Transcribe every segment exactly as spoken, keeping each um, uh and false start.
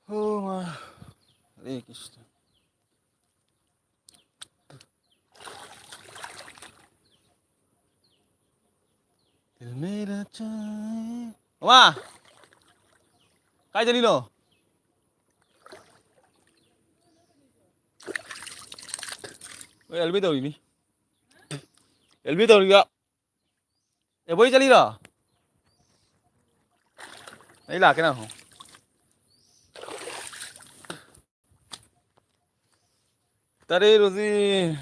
Oh, ma. Hare Krishna. दिल मेरा चाहे. वा. काय झाली लो? ꯑꯦꯜꯕꯤ ꯇꯧꯔꯤꯅꯤ. ꯑꯦꯜꯕꯤ ꯇꯧꯔꯤꯕ. ꯑꯦꯕꯣꯏ ꯆꯠꯂꯤꯔꯣ? ꯑꯩ ꯂꯥꯛꯀꯦ ꯅꯪ. ꯇꯔꯦꯠ ꯍꯧꯖꯤꯛ.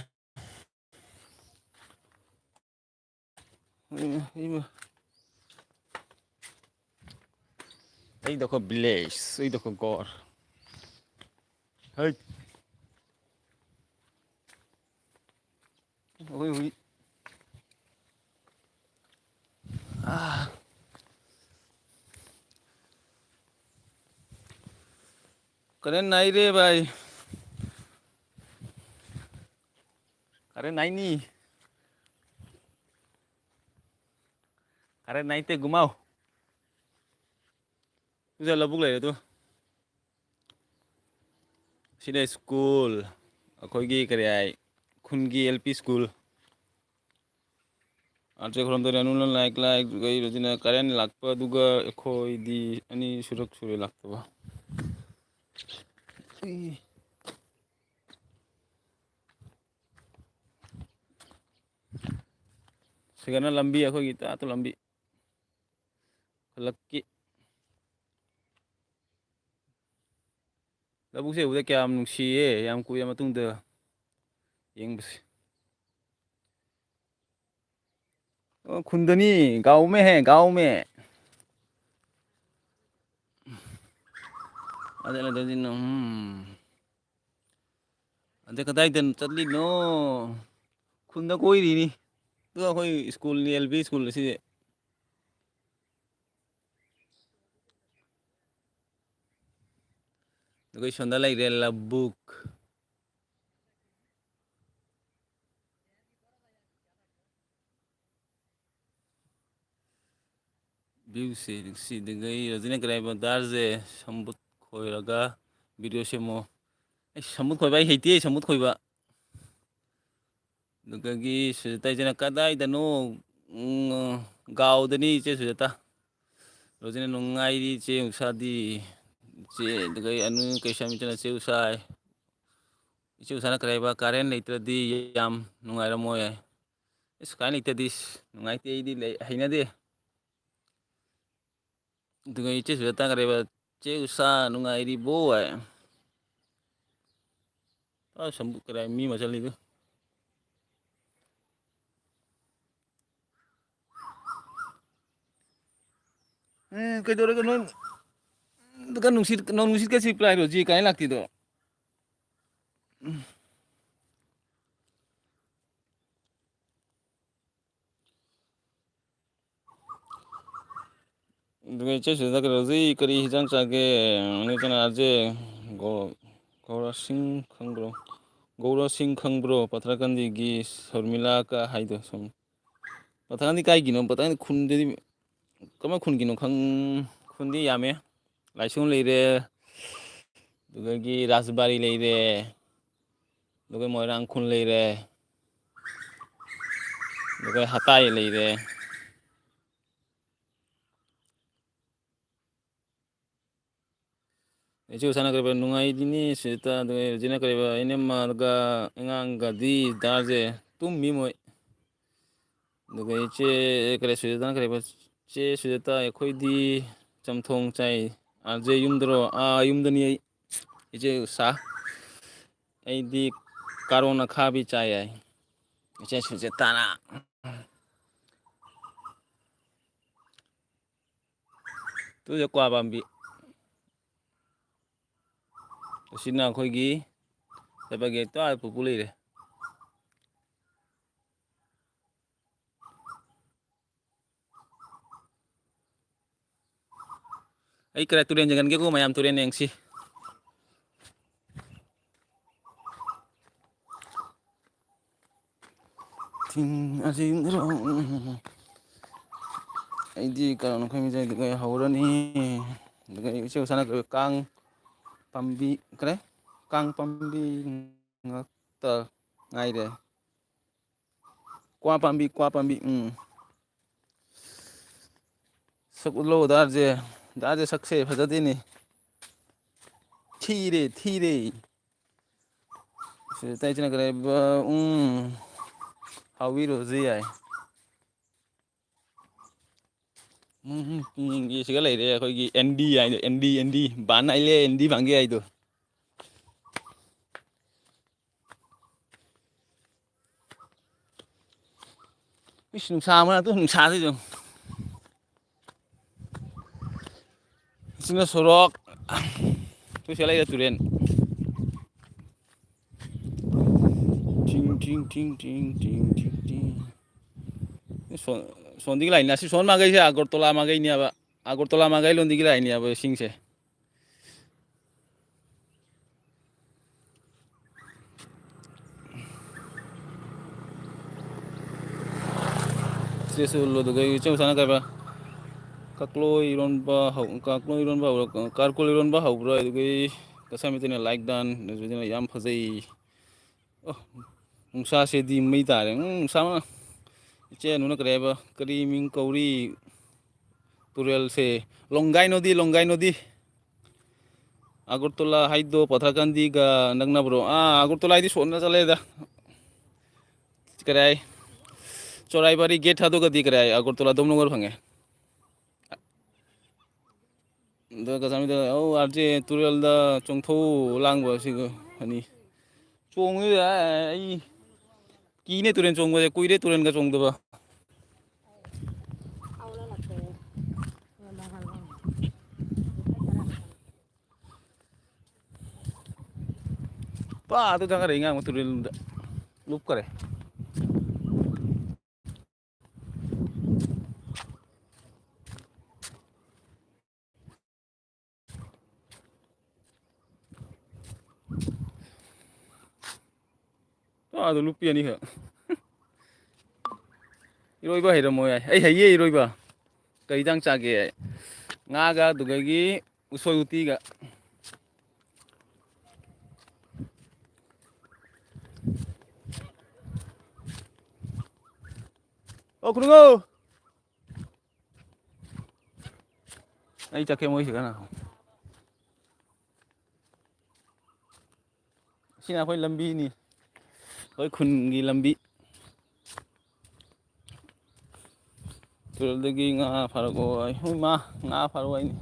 ꯑꯩꯗꯈꯣ ꯚꯤꯂꯦꯖ, ꯑꯩꯗꯈꯣ ꯒꯣꯔ. ꯍꯩ. ꯑꯩꯈꯣꯏ ꯍꯨꯏ. ꯑꯥ. ꯀꯔꯦꯟ ꯅꯥꯏꯔꯦ ꯚꯥꯏ. ꯀꯔꯦꯟ ꯅꯥꯏꯅꯤ. ꯀꯔꯦꯟ ꯅꯥꯏꯇꯦ ꯒꯨꯃꯥꯎ. ꯇꯨ ꯂꯧꯕꯨꯛ ꯂꯩꯔꯦ ꯇꯨ. ꯁꯤꯅ ꯁ꯭ꯀꯨꯜ, ꯑꯩꯈꯣꯏꯒꯤ ꯀꯔꯤ ꯍꯥꯏ, ꯈꯨꯟꯒꯤ L P school. R J ꯈꯨꯔꯝꯗꯣꯏꯅ ꯅꯨꯡꯅ ꯂꯥꯏꯛ ꯂꯥꯏꯛ ꯀꯩꯅꯣꯁꯤꯅ ꯀꯔꯦꯟ ꯂꯥꯛꯄ, ꯑꯗꯨꯒ ꯑꯩꯈꯣꯏꯗꯤ ꯑꯅꯤ ꯁꯨꯔꯛ ꯁꯨꯔꯦ ꯂꯥꯛꯇꯕ. ꯁꯤꯒꯅ ꯂꯝꯕꯤ, ꯑꯩꯈꯣꯏꯒꯤ ꯇꯥꯇ ꯂꯝꯕꯤ. ꯈꯨꯜꯂꯛꯀꯤ ꯂꯧꯕꯨꯛꯁꯦ ꯎꯕꯗ ꯀꯌꯥꯝ ꯅꯨꯡꯁꯤꯌꯦ, ꯌꯥꯝ ꯀꯨꯏꯔ ꯃꯇꯨꯡꯗ ꯌꯦꯡꯕꯁꯦ. ꯑꯣ, ꯈꯨꯟꯗꯅꯤ, ꯒꯥꯎꯃꯦ ꯍꯦ, ꯒꯥꯎꯃꯦ. ꯑꯗꯨꯅ ꯑꯗꯨꯗꯤ ꯅꯪ, ꯎꯝ. ꯑꯗ ꯀꯗꯥꯏꯗ ꯆꯠꯂꯤꯅꯣ? ꯈꯨꯟꯗ ꯀꯣꯏꯔꯤꯅꯤ꯫ ꯑꯗꯨꯒ ꯑꯩꯈꯣꯏ ꯁ꯭ꯀꯨꯜꯅꯤ, ꯑꯦꯜ ꯄꯤ ꯁ꯭ꯀꯨꯜ ꯑꯁꯤꯗꯤ꯫ ꯑꯗꯨꯒ ꯁꯣꯝꯗ ꯂꯩꯔꯦ ꯂꯧꯕꯨꯛ꯫ ꯚ꯭ꯌꯨꯁꯦ ꯅꯨꯡꯁꯤꯗꯈꯩ ꯔꯣꯖꯤꯅ ꯀꯔꯤ ꯍꯥꯏꯕ ꯗꯥꯔꯁꯦ ꯁꯝꯕꯨꯠ ꯈꯣꯏꯔꯒ ꯚꯤꯗꯤꯑꯣ ꯁꯦꯝꯃꯣ꯫ ꯑꯩ ꯁꯝꯕꯨꯠ ꯈꯣꯏꯕ ꯑꯩ ꯍꯩꯇꯦ, ꯁꯝꯕꯨꯠ ꯈꯣꯏꯕ꯫ ꯑꯗꯨꯗꯒꯤ ꯁꯨꯖꯥꯇꯥ ꯏꯆꯦꯅ ꯀꯗꯥꯏꯗꯅꯣ? ꯎꯝ, ꯒꯥꯎꯗꯅꯤ ꯏꯆꯦ ꯁꯨꯖꯥꯇꯥ꯫ ꯔꯣꯖꯤꯅ ꯅꯨꯡꯉꯥꯏꯔꯤ ꯏꯆꯦ ꯎꯁꯥꯗꯤ꯫ ꯏꯆꯦ, ꯑꯗꯨꯒ ꯑꯅꯨ ꯀꯩꯁꯥꯝ ꯏꯆꯦꯅ ꯏꯆꯦ ꯎꯁꯥ ꯍꯥꯏ꯫ ꯏꯆꯦ ꯎꯁꯥꯅ ꯀꯔꯤ ꯍꯥꯏꯕ? ꯀꯥꯔꯦꯟ ꯂꯩꯇ꯭ꯔꯗꯤ ꯌꯥꯝ ꯅꯨꯡꯉꯥꯏꯔꯝꯃꯣꯏ ꯍꯥꯏ꯫ ꯑꯁ, ꯀꯥꯔꯦꯟ ꯂꯩꯇ꯭ꯔꯗꯤ ꯏꯁ, ꯅꯨꯡꯉꯥꯏꯇꯦ, ꯑꯩꯗꯤ ꯂꯩ, ꯍꯩꯅꯗꯦ꯫ ꯑꯗꯨꯒ ꯏꯆꯦ ꯁꯨꯖꯥꯇꯥ ꯀꯔꯤ ꯍꯥꯏꯕ? "ꯆꯦ ꯎꯁꯥ ꯅꯨꯡꯉꯥꯏꯔꯤꯕꯣ?" ꯍꯥꯏ꯫ ꯑ, ꯁꯝꯕꯨ-, ꯀꯔꯤ ꯍꯥꯏ, ꯃꯤ ꯃꯆꯜꯂꯤꯗꯨ꯫ ꯎꯝ, ꯀꯩꯗꯧꯔꯒꯦ ꯅꯣꯏ? ꯀ ꯅꯨꯡꯁꯤꯠ, ꯅꯣꯡ ꯅꯨꯡꯁꯤꯠꯀ ꯁꯤꯠꯄ꯭ꯔꯥ ꯍꯥꯏꯔꯣ? ꯖꯤ ꯀꯥꯏ ꯂꯥꯛꯇꯦꯗꯣ? ꯎꯝ꯫ ꯑꯗꯨꯒ ꯏꯆꯦ ꯁꯤꯗ ꯀꯩꯅꯣ, ꯍꯧꯖꯤꯛ ꯀꯔꯤ ꯍꯤꯟꯖꯥꯡ ꯆꯥꯒꯦ? ꯅꯣꯏ ꯀꯅꯥꯁꯦ? ꯒꯣ-, ꯒꯧꯔꯥ ꯁꯤꯡ ꯈꯪꯕ꯭ꯔꯣ? ꯒꯧꯔꯥ ꯁꯤꯡ ꯈꯪꯕ꯭ꯔꯣ? ꯄꯊꯔꯀꯟꯗꯤꯒꯤ ꯁꯔꯃꯤꯂꯥꯒ ꯍꯥꯏꯗꯣ ꯁꯨꯝ꯫ ꯄꯊꯔꯀꯟꯗꯤ ꯀꯥꯏꯒꯤꯅꯣ? ꯄꯊꯔꯀꯟꯗꯤ ꯈꯨꯟꯗꯗꯤ ꯀꯃꯥꯏ ꯈꯨꯟꯒꯤꯅꯣ ꯈꯪ-, ꯈꯨꯟꯗꯤ ꯌꯥꯝꯃꯦ꯫ ꯂꯥꯏꯁꯣꯟ ꯂꯩꯔꯦ, ꯑꯗꯨꯗꯒꯤ ꯔꯥꯖꯕꯥꯔꯤ ꯂꯩꯔꯦ, ꯑꯗꯨꯒ ꯃꯣꯏꯔꯥꯡ ꯈꯨꯟ ꯂꯩꯔꯦ, ꯑꯗꯨꯒ ꯍꯇꯥꯏ ꯂꯩꯔꯦ꯫ ꯏꯆꯦ ꯎꯁꯥꯅ ꯀꯔꯤꯕ ꯅꯨꯡꯉꯥꯏꯗꯤꯅꯤ ꯁꯤꯗ, ꯑꯗꯨꯒ ꯍꯧꯖꯤꯛꯅ ꯀꯔꯤꯕ ꯏꯅꯝꯃꯒ ꯑꯉꯥꯡꯒꯗꯤ ꯗꯥꯔꯁꯦ ꯇꯨꯝꯃꯤ ꯃꯣꯏ꯫ ꯑꯗꯨꯒ ꯏꯆꯦ ꯀꯔꯤ ꯁꯨꯖꯥꯇꯥꯅ ꯀꯔꯤꯕ, "ꯆꯦ ꯁꯨꯖꯥꯇꯥ, ꯑꯩꯈꯣꯏꯗꯤ ꯆꯝꯊꯣꯡ ꯆꯥꯏ꯫ ꯑꯥꯔꯖꯦ ꯌꯨꯝꯗꯔꯣ?" "ꯑꯥ, ꯌꯨꯝꯗꯅꯤ ꯑꯩ꯫ ꯏꯆꯦ ꯎꯁꯥ, ꯑꯩꯗꯤ ꯀꯥꯔꯣꯟ ꯑꯈꯥꯕꯤ ꯆꯥꯏ" ꯍꯥꯏ ꯏꯆꯦ ꯁꯨꯖꯥꯇꯥꯅ꯫ ꯇꯨꯁꯦ ꯀ꯭ꯋꯥ ꯄꯥꯝꯕꯤ꯫ ꯑꯁꯤꯅ ꯑꯩꯈꯣꯏꯒꯤ ꯆꯠꯄꯒꯤ ꯇꯥ ꯄꯨꯄꯨ ꯂꯩꯔꯦ꯫ ꯑꯩ ꯀꯔꯥꯏ ꯇꯨꯔꯦꯟ ꯌꯦꯡꯍꯟꯒꯦꯀꯣ ꯃꯌꯥꯝ, ꯇꯨꯔꯦꯟ ꯌꯦꯡꯁꯤ꯫ ꯁꯤꯡ ꯑꯁꯤ, ꯑꯩꯗꯤ ꯀꯩꯅꯣ ꯈꯪꯖꯩ, ꯑꯗꯨꯒ ꯍꯧꯔꯅꯤ꯫ ꯑꯗꯨꯒ ꯏꯆꯦ ꯎꯁꯥꯅ ꯀꯥꯡ ꯄꯥꯝꯕꯤ, ꯀꯔꯦ? ꯀꯥꯡ ꯄꯥꯝꯕꯤ ꯉꯥꯛꯇ ꯉꯥꯏꯔꯦ꯫ ꯀ꯭ꯋꯥ ꯄꯥꯝꯕꯤ, ꯀ꯭ꯋꯥ ꯄꯥꯝꯕꯤ, ꯎꯝ꯫ ꯁꯛ ꯎꯠꯂꯣ ꯗꯥꯔꯁꯦ꯫ ꯗꯥꯔꯁꯦ ꯁꯛꯁꯦ ꯐꯖꯗꯦꯅꯦ꯫ ꯊꯤꯔꯦ, ꯊꯤꯔꯦ꯫ ꯁꯤ ꯇꯥꯏ ꯆꯅ ꯀꯔꯦ ꯕ-, ꯎꯝ꯫ ꯍꯥꯎꯕꯤꯔꯣꯁꯨ ꯌꯥꯏ꯫ ꯎꯝ, ꯎꯝ, ꯎꯝ, ꯁꯤꯒ ꯂꯩꯔꯦ ꯑꯩꯈꯣꯏꯒꯤ ꯑꯦꯟ ꯗꯤ ꯍꯥꯏꯗꯣ, N D, N D, ban ꯍꯥꯏꯂꯦ, ꯑꯦꯟ ꯗꯤ ꯕꯥꯟꯒꯦ ꯍꯥꯏꯗꯣ꯫ ꯏꯁ, ꯅꯨꯡꯁꯥ ꯑꯃ ꯑꯗꯨ ꯅꯨꯡꯁꯥꯁꯤꯁꯨ꯫ ꯁꯤꯅ ꯁꯣꯔꯣꯛ꯫ ꯇꯨ ꯁꯤ ꯂꯩꯔꯦ ꯇꯨꯔꯦꯟ꯫ ꯇꯤꯡ, ꯇꯤꯡ, ꯇꯤꯡ, ꯇꯤꯡ, ꯇꯤꯡ, ꯇꯤꯡ, ꯇꯤꯡ꯫ ꯁꯣ-, ꯁꯣꯟꯗꯒꯤ ꯂꯥꯛꯏꯅꯦ꯫ ꯑꯁꯤ ꯁꯣꯟ ꯃꯥꯏꯀꯩꯁꯦ ꯑꯒꯔꯇꯂꯥ ꯃꯥꯏꯀꯩꯅꯦꯕ꯫ ꯑꯒꯔꯇꯂꯥ ꯃꯥꯏꯀꯩ ꯂꯣꯝꯗꯒꯤ ꯂꯥꯛꯏꯅꯦꯕ ꯏꯁꯤꯡꯁꯦ꯫ ꯁꯤꯁꯨ ꯎꯠꯂꯣ, ꯑꯗꯨꯒ ꯏꯆꯦ ꯃꯆꯥꯅ ꯀꯩꯕ? ꯀꯛꯂꯣ ꯏꯔꯣꯟꯕ ꯍꯧ-, ꯀꯛꯂꯣ ꯏꯔꯣꯟꯕ ꯍꯧꯔ-, ꯀꯥꯔꯀꯣꯜ ꯏꯔꯣꯟꯕ ꯍꯧꯕ꯭ꯔꯣ? ꯑꯗꯨꯒꯤ ꯀꯁꯥ ꯃꯩꯇꯩꯅ like done, ꯑꯗꯨꯗꯨꯅ ꯌꯥꯝ ꯐꯖꯩ꯫ ꯑꯣ, ꯅꯨꯡꯁꯥꯁꯤꯗꯤ ꯃꯩ ꯇꯥꯔꯦ꯫ ꯎꯝ, ꯅꯨꯡꯁꯥ ꯑꯃ꯫ ꯏꯆꯦ ꯑꯅꯨꯅ ꯀꯔꯤ ꯍꯥꯏꯕ? ꯀꯔꯤ ꯃꯤꯡ ꯀꯧꯔꯤ? ꯇꯨꯔꯦꯜꯁꯦ ꯂꯣꯡꯒꯥꯏ ꯅꯣꯗꯤ, ꯂꯣꯡꯒꯥꯏ ꯅꯣꯗꯤ꯫ ꯑꯒꯔꯇꯂꯥ ꯍꯥꯏꯗꯣ ꯄꯊꯥꯀꯥꯟꯗꯤꯒ ꯅꯛꯅꯕ꯭ꯔꯣ? ꯑꯥ, ꯑꯒꯔꯇꯂꯥ ꯍꯥꯏꯗꯤ ꯁꯣꯟꯅ ꯆꯠꯂꯦꯗ꯫ ꯀꯔꯥꯏ? ꯆꯣꯔꯥꯏꯕꯥꯔꯤ ꯒꯦꯠ ꯊꯥꯗꯣꯛꯑꯒꯗꯤ ꯀꯔꯥꯏ? ꯑꯒꯔꯇꯂꯥ ꯗꯣꯝꯅꯒꯔ ꯐꯪꯉꯦ꯫ ꯑꯗꯣ ꯀꯆꯥꯃꯤꯗ, ꯑꯧ, ꯑꯥꯔꯖꯦ ꯇꯨꯔꯦꯜꯗ ꯆꯣꯡꯊꯣꯛꯎ ꯂꯥꯡꯕ ꯁꯤꯒ ꯑꯅꯤ꯫ ꯆꯣꯡꯉꯨ ꯌꯥꯏ, ꯑꯩ ꯀꯤꯅꯦ ꯇꯨꯔꯦꯟ ꯆꯣꯡꯕꯁꯦ, ꯀꯨꯏꯔꯦ ꯇꯨꯔꯦꯟꯒ ꯆꯣꯡꯗꯕ꯫ ꯄꯥ ꯑꯗꯨ ꯊꯥꯡꯒꯠꯂꯛꯏ ꯉꯥꯡꯕ ꯇꯨꯔꯦꯜꯗ ꯂꯨꯞꯈꯔꯦ꯫ ꯑꯥꯗ ꯂꯨꯞꯄꯤ ꯑꯅꯤꯈꯛ꯫ ꯏꯔꯣꯏꯕ ꯍꯩꯔꯝꯃꯣꯏ ꯍꯥꯏ꯫ ꯑꯩ ꯍꯩꯌꯦ ꯏꯔꯣꯏꯕ꯫ ꯀꯩ ꯏꯟꯖꯥꯡ ꯆꯥꯒꯦ? ꯉꯥꯒ ꯑꯗꯨꯗꯒꯤ ꯎꯁꯣꯏ ꯎꯇꯤꯒ꯫ ꯑꯣ, ꯈꯨꯅꯨꯡꯉꯣ! ꯑꯩ ꯆꯠꯀꯦ ꯃꯣꯏ ꯁꯤꯗ ꯉꯥꯏꯈꯣ꯫ ꯁꯤꯅ ꯑꯩꯈꯣꯏ ꯂꯝꯕꯤꯅꯤ, ꯑꯩꯈꯣꯏ ꯈꯨꯟꯒꯤ ꯂꯝꯕꯤ꯫ ꯇꯨꯔꯦꯜꯗꯒꯤ ꯉꯥ ꯐꯥꯔꯛꯑꯣ ꯍꯥꯏ꯫ ꯍꯣꯏ ꯃꯥ, ꯉꯥ ꯐꯥꯔꯛꯑꯣ ꯍꯥꯏꯅꯤ꯫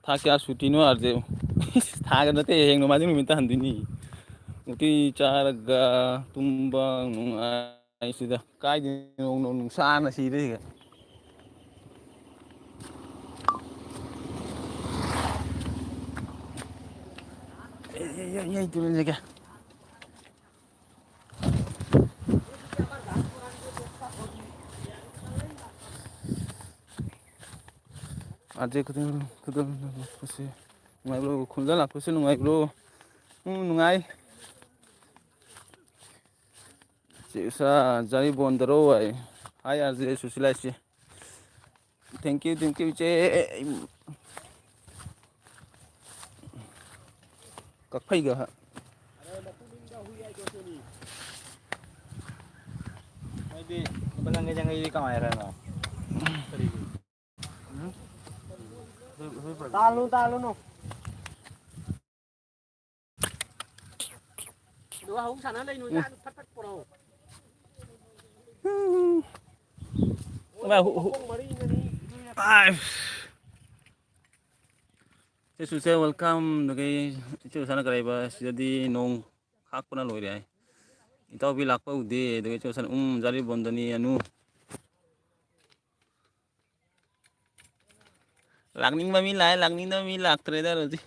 ꯊꯥ ꯀꯌꯥ ꯁꯨꯇꯤꯅꯣ ꯑꯥꯔꯖꯦ? ꯊꯥꯒ ꯅꯠꯇꯦ, ꯍꯌꯦꯡ ꯅꯣꯡꯃꯥꯏꯖꯤꯡ ꯅꯨꯃꯤꯠꯇ ꯍꯟꯗꯣꯏꯅꯤ꯫ ꯎꯇꯤ ꯆꯥꯔꯒ ꯇꯨꯝꯕ ꯅꯨꯡꯉꯥꯏ꯫ ꯑꯩ ꯁꯤꯗ ꯀꯥꯏꯗꯩꯅꯣ ꯅꯨꯡꯁꯥꯅ ꯁꯤꯔꯦ ꯁꯤꯗ꯫ ꯑꯦ, ꯑꯦ, ꯑꯦ, ꯑꯦ, ꯇꯨꯃꯤꯟ ꯂꯩꯒꯦ꯫ ꯑꯥꯔꯖꯦ ꯈꯨꯗꯣꯜ, ꯈꯨꯗꯣꯜ ꯂꯥꯛꯄꯁꯦ ꯅꯨꯡꯉꯥꯏꯕ꯭ꯔꯣ? ꯈꯨꯟꯗ ꯂꯥꯛꯄꯁꯦ ꯅꯨꯡꯉꯥꯏꯕ꯭ꯔꯣ? ꯎꯝ, ꯅꯨꯡꯉꯥꯏ꯫ ꯆꯦ ꯎꯁꯥ, ꯖꯥꯔꯤꯕꯣꯟꯗꯔꯣ ꯍꯥꯏ꯫ ꯍꯥꯏ ꯑꯥꯔꯖꯦ ꯁꯨꯁꯤꯂꯥ ꯏꯆꯦ꯫ Thank you, thank you ꯏꯆꯦ꯫ ꯀꯛꯐꯩꯒ ꯍꯥ-, ꯃꯣꯏꯗꯤ ꯂꯨꯄꯥ ꯌꯥꯡꯈꯩ ꯌꯥꯡꯈꯩꯗꯤ ꯀꯃꯥꯏꯅ ꯈꯔꯅꯣ? ꯀꯔꯤꯒꯤ? ꯎꯝ? ꯇꯥꯜꯂꯨ, ꯇꯥꯜꯂꯨꯅꯨ꯫ ꯑꯗꯨꯒ ꯍꯧꯖꯤꯛ ꯁꯥꯟꯅ ꯂꯩ ꯅꯣꯏꯗ ꯐꯠ ꯐꯠ ꯄꯨꯔꯛꯑꯣ꯫ ꯎꯝ꯫ ꯃꯥ ꯍꯨ-, ꯍꯨ-, ꯃꯈꯣꯡ ꯃꯔꯤ ꯃꯔꯤ꯫ ꯑꯥꯏ꯫ ꯆꯦ ꯁꯨꯁꯦ welcome꯫ ꯑꯗꯨꯒꯤ ꯏꯆꯦ ꯎꯁꯥꯅ ꯀꯔꯤꯕ ꯁꯤꯗꯗꯤ ꯅꯣꯡ ꯈꯥꯛꯄꯅ ꯂꯣꯏꯔꯦ ꯍꯥꯏ꯫ ꯏꯇꯥꯎꯕꯤ ꯂꯥꯛꯄ ꯎꯗꯦ꯫ ꯑꯗꯨꯒ ꯏꯆꯦ ꯎꯁꯥꯅ, "ꯎꯝ, ꯖꯥꯔꯤꯕꯣꯟꯗꯅꯤ ꯑꯅꯨ"꯫ ꯂꯥꯛꯅꯤꯡꯕ ꯃꯤ ꯂꯥꯛꯑꯦ, ꯂꯥꯛꯅꯤꯡꯗꯕ ꯃꯤ ꯂꯥꯛꯇ꯭ꯔꯦꯗ ꯍꯧꯖꯤꯛ꯫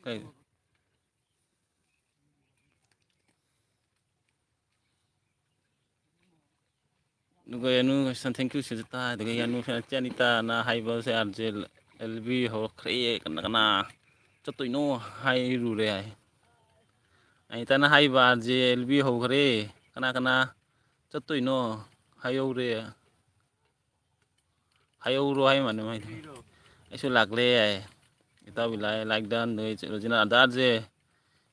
ꯀꯩ? ꯑꯗꯨꯒ ꯌꯥꯅꯨ ꯁꯟ thank you ꯁꯤꯁꯨ ꯇꯥꯏ꯫ ꯑꯗꯨꯒ ꯌꯥꯅꯨ ꯐꯦꯟ ꯆꯦ ꯑꯅꯤꯇꯥꯅ ꯍꯥꯏꯕꯁꯦ ꯑꯥꯔ ꯖꯦ ꯑꯦꯜ ꯕꯤ ꯍꯧꯔꯛꯈ꯭ꯔꯦ꯫ ꯀꯅꯥ ꯀꯅꯥ ꯆꯠꯇꯣꯏꯅꯣ ꯍꯥꯏꯔꯨꯔꯦ ꯍꯥꯏ꯫ ꯑꯅꯤꯇꯥꯅ ꯍꯥꯏꯕ ꯑꯥꯔ ꯖꯦ ꯑꯦꯜ ꯕꯤ ꯍꯧꯈ꯭ꯔꯦ꯫ ꯀꯅꯥ ꯀꯅꯥ ꯆꯠꯇꯣꯏꯅꯣ ꯍꯥꯏꯍꯧꯔꯦ꯫ ꯍꯥꯏꯍꯧꯔꯣ ꯍꯥꯏ ꯃꯥꯅꯦ ꯃꯥꯏꯗꯣ꯫ ꯑꯩꯁꯨ ꯂꯥꯛꯂꯦ ꯍꯥꯏ꯫ ꯏꯇꯥꯎꯕꯤ ꯂꯥꯛꯑꯦ, ꯂꯥꯏꯛ ꯗꯟ, ꯅꯣꯏ ꯔꯣꯖꯤꯅꯥ ꯑꯗꯥꯔꯁꯦ꯫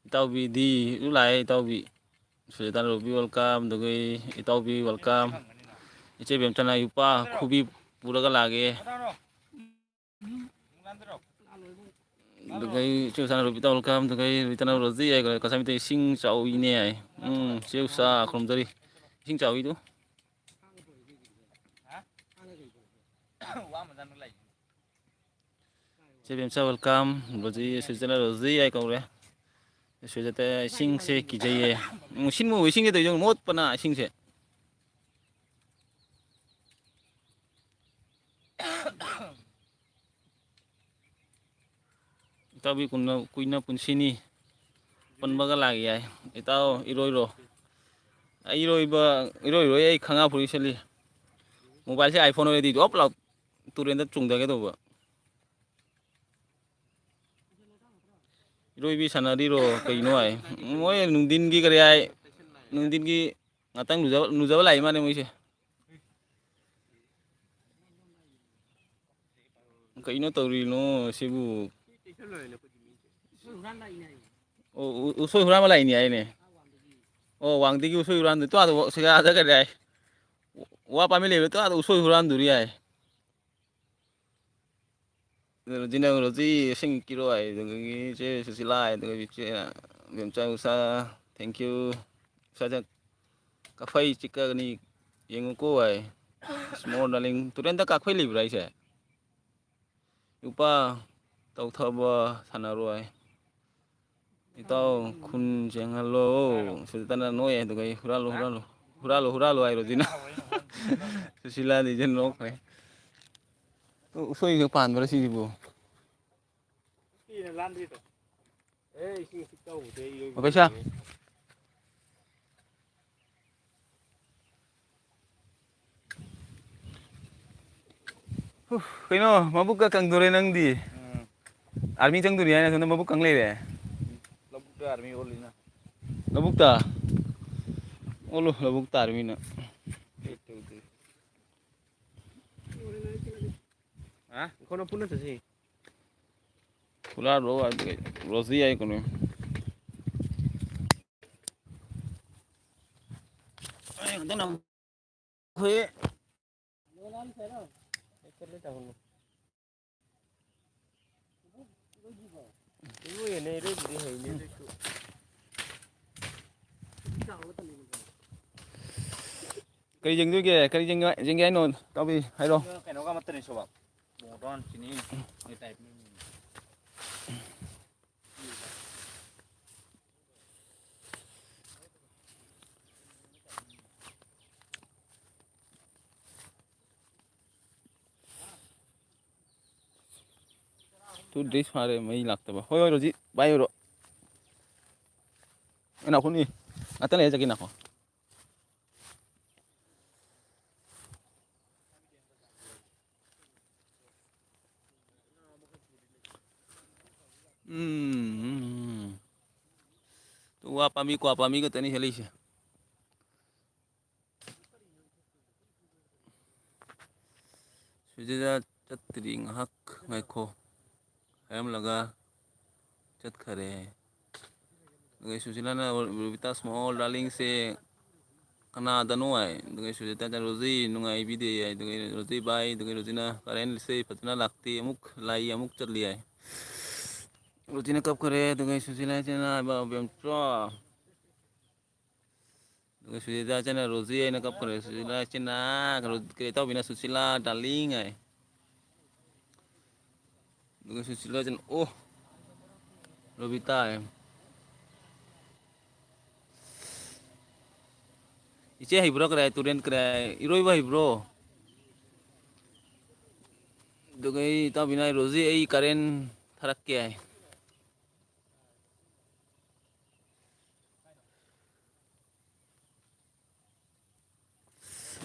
ꯏꯇꯥꯎꯕꯤꯗꯤ ꯂꯥꯛꯑꯦ, ꯏꯇꯥꯎꯕꯤ꯫ ꯁꯨꯖꯥꯇꯥ ꯔꯣꯕꯤ welcome, ꯑꯗꯨꯒ ꯏꯇꯥꯎꯕꯤ welcome꯫ ꯏꯆꯦ ꯕꯦꯝꯆꯅ ꯏꯄꯥ ꯈꯨꯕꯤ ꯄꯨꯔꯒ ꯂꯥꯛꯑꯦ꯫ ꯑꯗꯨꯒ ꯏꯆꯦ ꯕꯦꯝꯆꯅ ꯔꯣꯕꯤꯇꯥ welcome, ꯑꯗꯨꯒ ꯔꯣꯕꯤꯇꯥꯅ ꯔꯣꯖꯤ ꯍꯥꯏꯈ꯭ꯔꯦ꯫ ꯀꯁꯥꯃꯤꯇ ꯏꯁꯤꯡ ꯆꯥꯎꯏꯅꯦ ꯍꯥꯏ꯫ ꯎꯝ, ꯆꯦ ꯎꯁꯥ ꯈꯨꯔꯨꯝꯖꯔꯤ꯫ ꯏꯁꯤꯡ ꯆꯥꯎꯏꯗꯨ꯫ ꯆꯦ ꯕꯦꯝꯆꯥ welcome꯫ ꯔꯣꯖꯤ, ꯁꯨꯖꯥꯇꯥ ꯔꯣꯖꯤ ꯍꯥꯏ ꯀꯧꯔꯦ꯫ ꯁꯨꯖꯥꯇꯥ ꯏꯁꯤꯡꯁꯦ ꯀꯤꯖꯩꯌꯦ꯫ ꯎꯝ, ꯁꯤꯟ ꯃꯨꯕ ꯏꯁꯤꯡꯁꯦ ꯇꯧꯔꯤꯁꯦ ꯃꯣꯠꯄꯅ ꯏꯁꯤꯡꯁꯦ꯫ ꯏꯇꯥꯎꯕꯤ ꯀꯨꯏꯅ, ꯀꯨꯏꯅ ꯄꯨꯟꯁꯤꯅꯤ꯫ ꯄꯨꯟꯕꯒ ꯂꯥꯛ ꯌꯥꯏ꯫ ꯏꯇꯥꯎ ꯏꯔꯣꯏꯔꯣ꯫ ꯑꯩ ꯏꯔꯣꯏꯕ, ꯏꯔꯣꯏꯔꯣꯏ ꯑꯩ ꯈꯪꯉꯥ ꯐꯨꯔꯤ ꯁꯦꯠꯂꯤ꯫ ꯃꯣꯕꯥꯏꯜꯁꯦ iPhone ꯑꯣꯏꯔꯗꯤ ꯖꯣꯞ ꯂꯥꯎ ꯇꯨꯔꯦꯟꯗ ꯆꯣꯡꯊꯒꯦ ꯇꯧꯕ꯫ ꯏꯔꯣꯏꯕꯤ ꯁꯥꯟꯅꯔꯤꯔꯣ ꯀꯩꯅꯣ ꯍꯥꯏ꯫ ꯃꯣꯏ ꯅꯨꯡꯊꯤꯟꯒꯤ ꯀꯔꯤ ꯍꯥꯏ? ꯅꯨꯡꯊꯤꯟꯒꯤ ꯉꯥꯛꯇꯪ ꯂꯨꯖꯕ, ꯂꯨꯖꯕ ꯂꯥꯛꯏ ꯃꯥꯅꯦ ꯃꯣꯏꯁꯦ꯫ ꯀꯩꯅꯣ ꯇꯧꯔꯤꯅꯣ ꯁꯤꯕꯨ? ꯑꯣ, ꯎ-, ꯎꯁꯣꯏ ꯍꯨꯔꯥꯟꯕ ꯂꯥꯛꯏꯅꯦ ꯍꯥꯏꯅꯦ꯫ ꯑꯣ, ꯋꯥꯡꯗꯒꯤ ꯎꯁꯣꯏ ꯍꯨꯔꯥꯟꯗꯨ ꯇꯣ ꯑꯥꯗ ꯁꯤꯒꯥꯗ ꯀꯔꯤ ꯍꯥꯏ? ꯋꯥ ꯄꯥꯝꯕꯤ ꯂꯩꯕ ꯇꯣ ꯑꯥꯗ ꯎꯁꯣꯏ ꯍꯨꯔꯥꯟꯗꯨꯔꯤ ꯍꯥꯏ꯫ ꯑꯗꯨ ꯔꯣꯖꯤꯅ ꯔꯣꯖꯤ ꯏꯁꯤꯡ ꯀꯤꯔꯣ ꯍꯥꯏ, ꯑꯗꯨꯗꯒꯤ ꯏꯆꯦ ꯁꯨꯁꯤꯂꯥ ꯍꯥꯏ, ꯑꯗꯨꯒ ꯏꯆꯦ ꯕꯦꯝꯆꯥ ꯎꯁꯥ, thank you꯫ ꯎꯁꯥꯗ ꯀꯥꯐꯩ ꯆꯤꯛꯀꯅꯤ ꯌꯦꯡꯉꯨꯀꯣ ꯍꯥꯏ꯫ ꯏꯁ ꯃꯣꯔ ꯗꯥꯔꯂꯤꯡ, ꯇꯨꯔꯦꯟꯗ ꯀꯥꯐꯩ ꯂꯩꯕ꯭ꯔꯥ ꯍꯥꯏꯁꯦ? ꯏꯄꯥ ꯇꯧꯊꯕ ꯁꯥꯟꯅꯔꯣꯏ꯫ ꯏꯇꯥꯎ ꯈꯨꯟ ꯆꯦꯡꯍꯜꯂꯣ꯫ ꯁꯨꯖꯥꯇꯥꯅ ꯅꯣꯛꯑꯦ, ꯑꯗꯨꯒ ꯑꯩ ꯍꯨꯔꯥꯜꯂꯣ, ꯍꯨꯔꯥꯜꯂꯣ꯫ ꯍꯨꯔꯥꯜꯂꯣ, ꯍꯨꯔꯥꯜꯂꯣ ꯍꯥꯏꯔꯣ ꯑꯗꯨꯅ꯫ ꯁꯨꯁꯤꯂꯥꯗꯤ ꯏꯆꯦ ꯅꯣꯛꯈ꯭ꯔꯦ꯫ ꯎ-, ꯎꯁꯣꯏꯒ ꯄꯥꯟꯕ꯭ꯔꯥ ꯁꯤꯁꯤꯕꯨ? ꯄꯩꯁꯥ꯫ ꯍꯨ, ꯀꯩꯅꯣ, ꯃꯕꯨꯛꯀ ꯀꯪꯗꯣꯔꯦ ꯅꯪꯗꯤ꯫ ꯎꯝ꯫ ꯑꯥꯔꯃꯤ ꯆꯪꯗꯣꯔꯤ ꯍꯥꯏꯅ ꯁꯣꯝꯗ ꯃꯕꯨꯛ ꯀꯪ ꯂꯩꯔꯦ꯫ ꯂꯧꯕꯨꯛꯇ ꯑꯥꯔꯃꯤ ꯑꯣꯜꯂꯤꯅ꯫ ꯂꯧꯕꯨꯛꯇ? ꯑꯣꯜꯂꯨ, ꯂꯧꯕꯨꯛꯇ ꯑꯥꯔꯃꯤꯅ꯫ ꯀꯩ ꯇꯧꯗꯣꯏ? ꯍꯥ? ꯑꯩꯈꯣꯏꯅ ꯄꯨꯟꯅ ꯆꯠꯁꯤ꯫ ꯄꯨꯔꯥ ꯔꯣ-, ꯔꯣꯁꯤ ꯍꯥꯏ ꯀꯩꯅꯣ꯫ ꯑꯩ ꯍꯟꯗꯛꯅ ꯑꯃꯨꯛ ꯍꯣꯏ꯫ ꯏꯔꯣꯏꯅꯦ, ꯏꯔꯣꯏꯕꯨꯗꯤ ꯍꯩꯅꯦ, ꯑꯗꯨꯏꯁꯨ꯫ ꯀꯔꯤ ꯌꯦꯡꯗꯣꯏꯒꯦ? ꯀꯔꯤ ꯌꯦꯡꯒꯦ, ꯌꯦꯡꯒꯦ ꯍꯥꯏꯅꯣ? ꯇꯥꯎꯕꯤ, ꯍꯥꯏꯔꯣ꯫ ꯀꯩꯅꯣꯒ ꯑꯃꯠꯇꯅꯤ ꯁꯣꯕ꯫ ꯃꯣꯗꯣꯟ, ꯆꯤꯅꯤ, ꯃꯣꯏ ꯇꯥꯏꯞ꯫ Two days ꯐꯥꯔꯦ ꯃꯩ ꯂꯥꯛꯇꯕ꯫ ꯍꯣꯏ, ꯍꯣꯏ, ꯔꯣꯖꯤ, bye ꯑꯣꯏꯔꯣ꯫ ꯑꯩ ꯅꯥꯎꯈꯣꯅꯤ, ꯉꯥꯛꯇꯪ ꯂꯩꯔ ꯆꯠꯀꯦ ꯅꯥꯎꯈꯣ꯫ ꯎꯝ, ꯎꯝ, ꯎꯝ꯫ ꯋꯥ ꯄꯥꯝꯕꯤ, ꯀ꯭ꯋꯥ ꯄꯥꯝꯕꯤ ꯈꯛꯇꯅꯤ ꯍꯦꯜꯂꯤꯁꯦ꯫ ꯁꯨꯖꯤꯗ ꯆꯠꯇ꯭ꯔꯤ, ꯉꯥꯏꯍꯥꯛ ꯉꯥꯏꯈꯣ ꯍꯥꯏꯔꯝꯂꯒ ꯆꯠꯈꯔꯦ꯫ ꯑꯗꯨꯒ ꯁꯨꯁꯤꯂꯥꯅ ꯔꯣꯕꯤꯇꯥ small darling ꯁꯦ ꯀꯅꯥꯗꯅꯣ ꯍꯥꯏ꯫ ꯑꯗꯨꯒ ꯁꯨꯖꯤꯇꯥꯅ ꯔꯣꯖꯤ ꯅꯨꯡꯉꯥꯏꯕꯤꯗꯦ ꯍꯥꯏ꯫ ꯑꯗꯨꯒ ꯔꯣꯖꯤ bye꯫ ꯑꯗꯨꯒ ꯔꯣꯖꯤꯅ ꯀꯥꯔꯦꯟꯁꯦ ꯐꯖꯅ ꯂꯥꯛꯇꯦ, ꯑꯃꯨꯛ ꯂꯥꯛꯏ, ꯑꯃꯨꯛ ꯆꯠꯂꯤ ꯍꯥꯏ꯫ ꯔꯣꯖꯤꯅ ꯀꯞꯈꯔꯦ꯫ ꯑꯗꯨꯒ ꯁꯨꯁꯤꯂꯥ ꯏꯆꯦꯅ ꯍꯥꯏꯕ, "ꯑꯕꯦꯝꯆꯥ"꯫ ꯑꯗꯨꯒ ꯁꯨꯁꯤꯂꯥ ꯏꯆꯦꯅ ꯔꯣꯖꯤ ꯍꯥꯏꯅ ꯀꯞꯈꯔꯦ꯫ ꯁꯨꯁꯤꯂꯥ ꯏꯆꯦꯅ, ꯀꯩꯅꯣ, ꯀꯩ ꯇꯧꯕꯤꯅ ꯁꯨꯁꯤꯂꯥ darling ꯍꯥꯏ꯫ ꯑꯗꯨꯒ ꯁꯨꯁꯤꯂꯥ ꯏꯆꯦꯅ, "ꯑꯣ, ꯔꯣꯕꯤꯇꯥ" ꯍꯥꯏ꯫ "ꯏꯆꯦ ꯍꯩꯕ꯭ꯔꯣ?" ꯀꯔꯥꯏ, ꯇꯨꯔꯦꯟ ꯀꯔꯥꯏ, "ꯏꯔꯣꯏꯕ ꯍꯩꯕ꯭ꯔꯣ?" ꯑꯗꯨꯒ ꯑꯩ ꯏꯇꯥꯎꯕꯤꯅ ꯍꯥꯏ, "ꯔꯣꯖꯤ, ꯑꯩ ꯀꯥꯔꯦꯟ ꯊꯥꯔꯛꯀꯦ" ꯍꯥꯏ꯫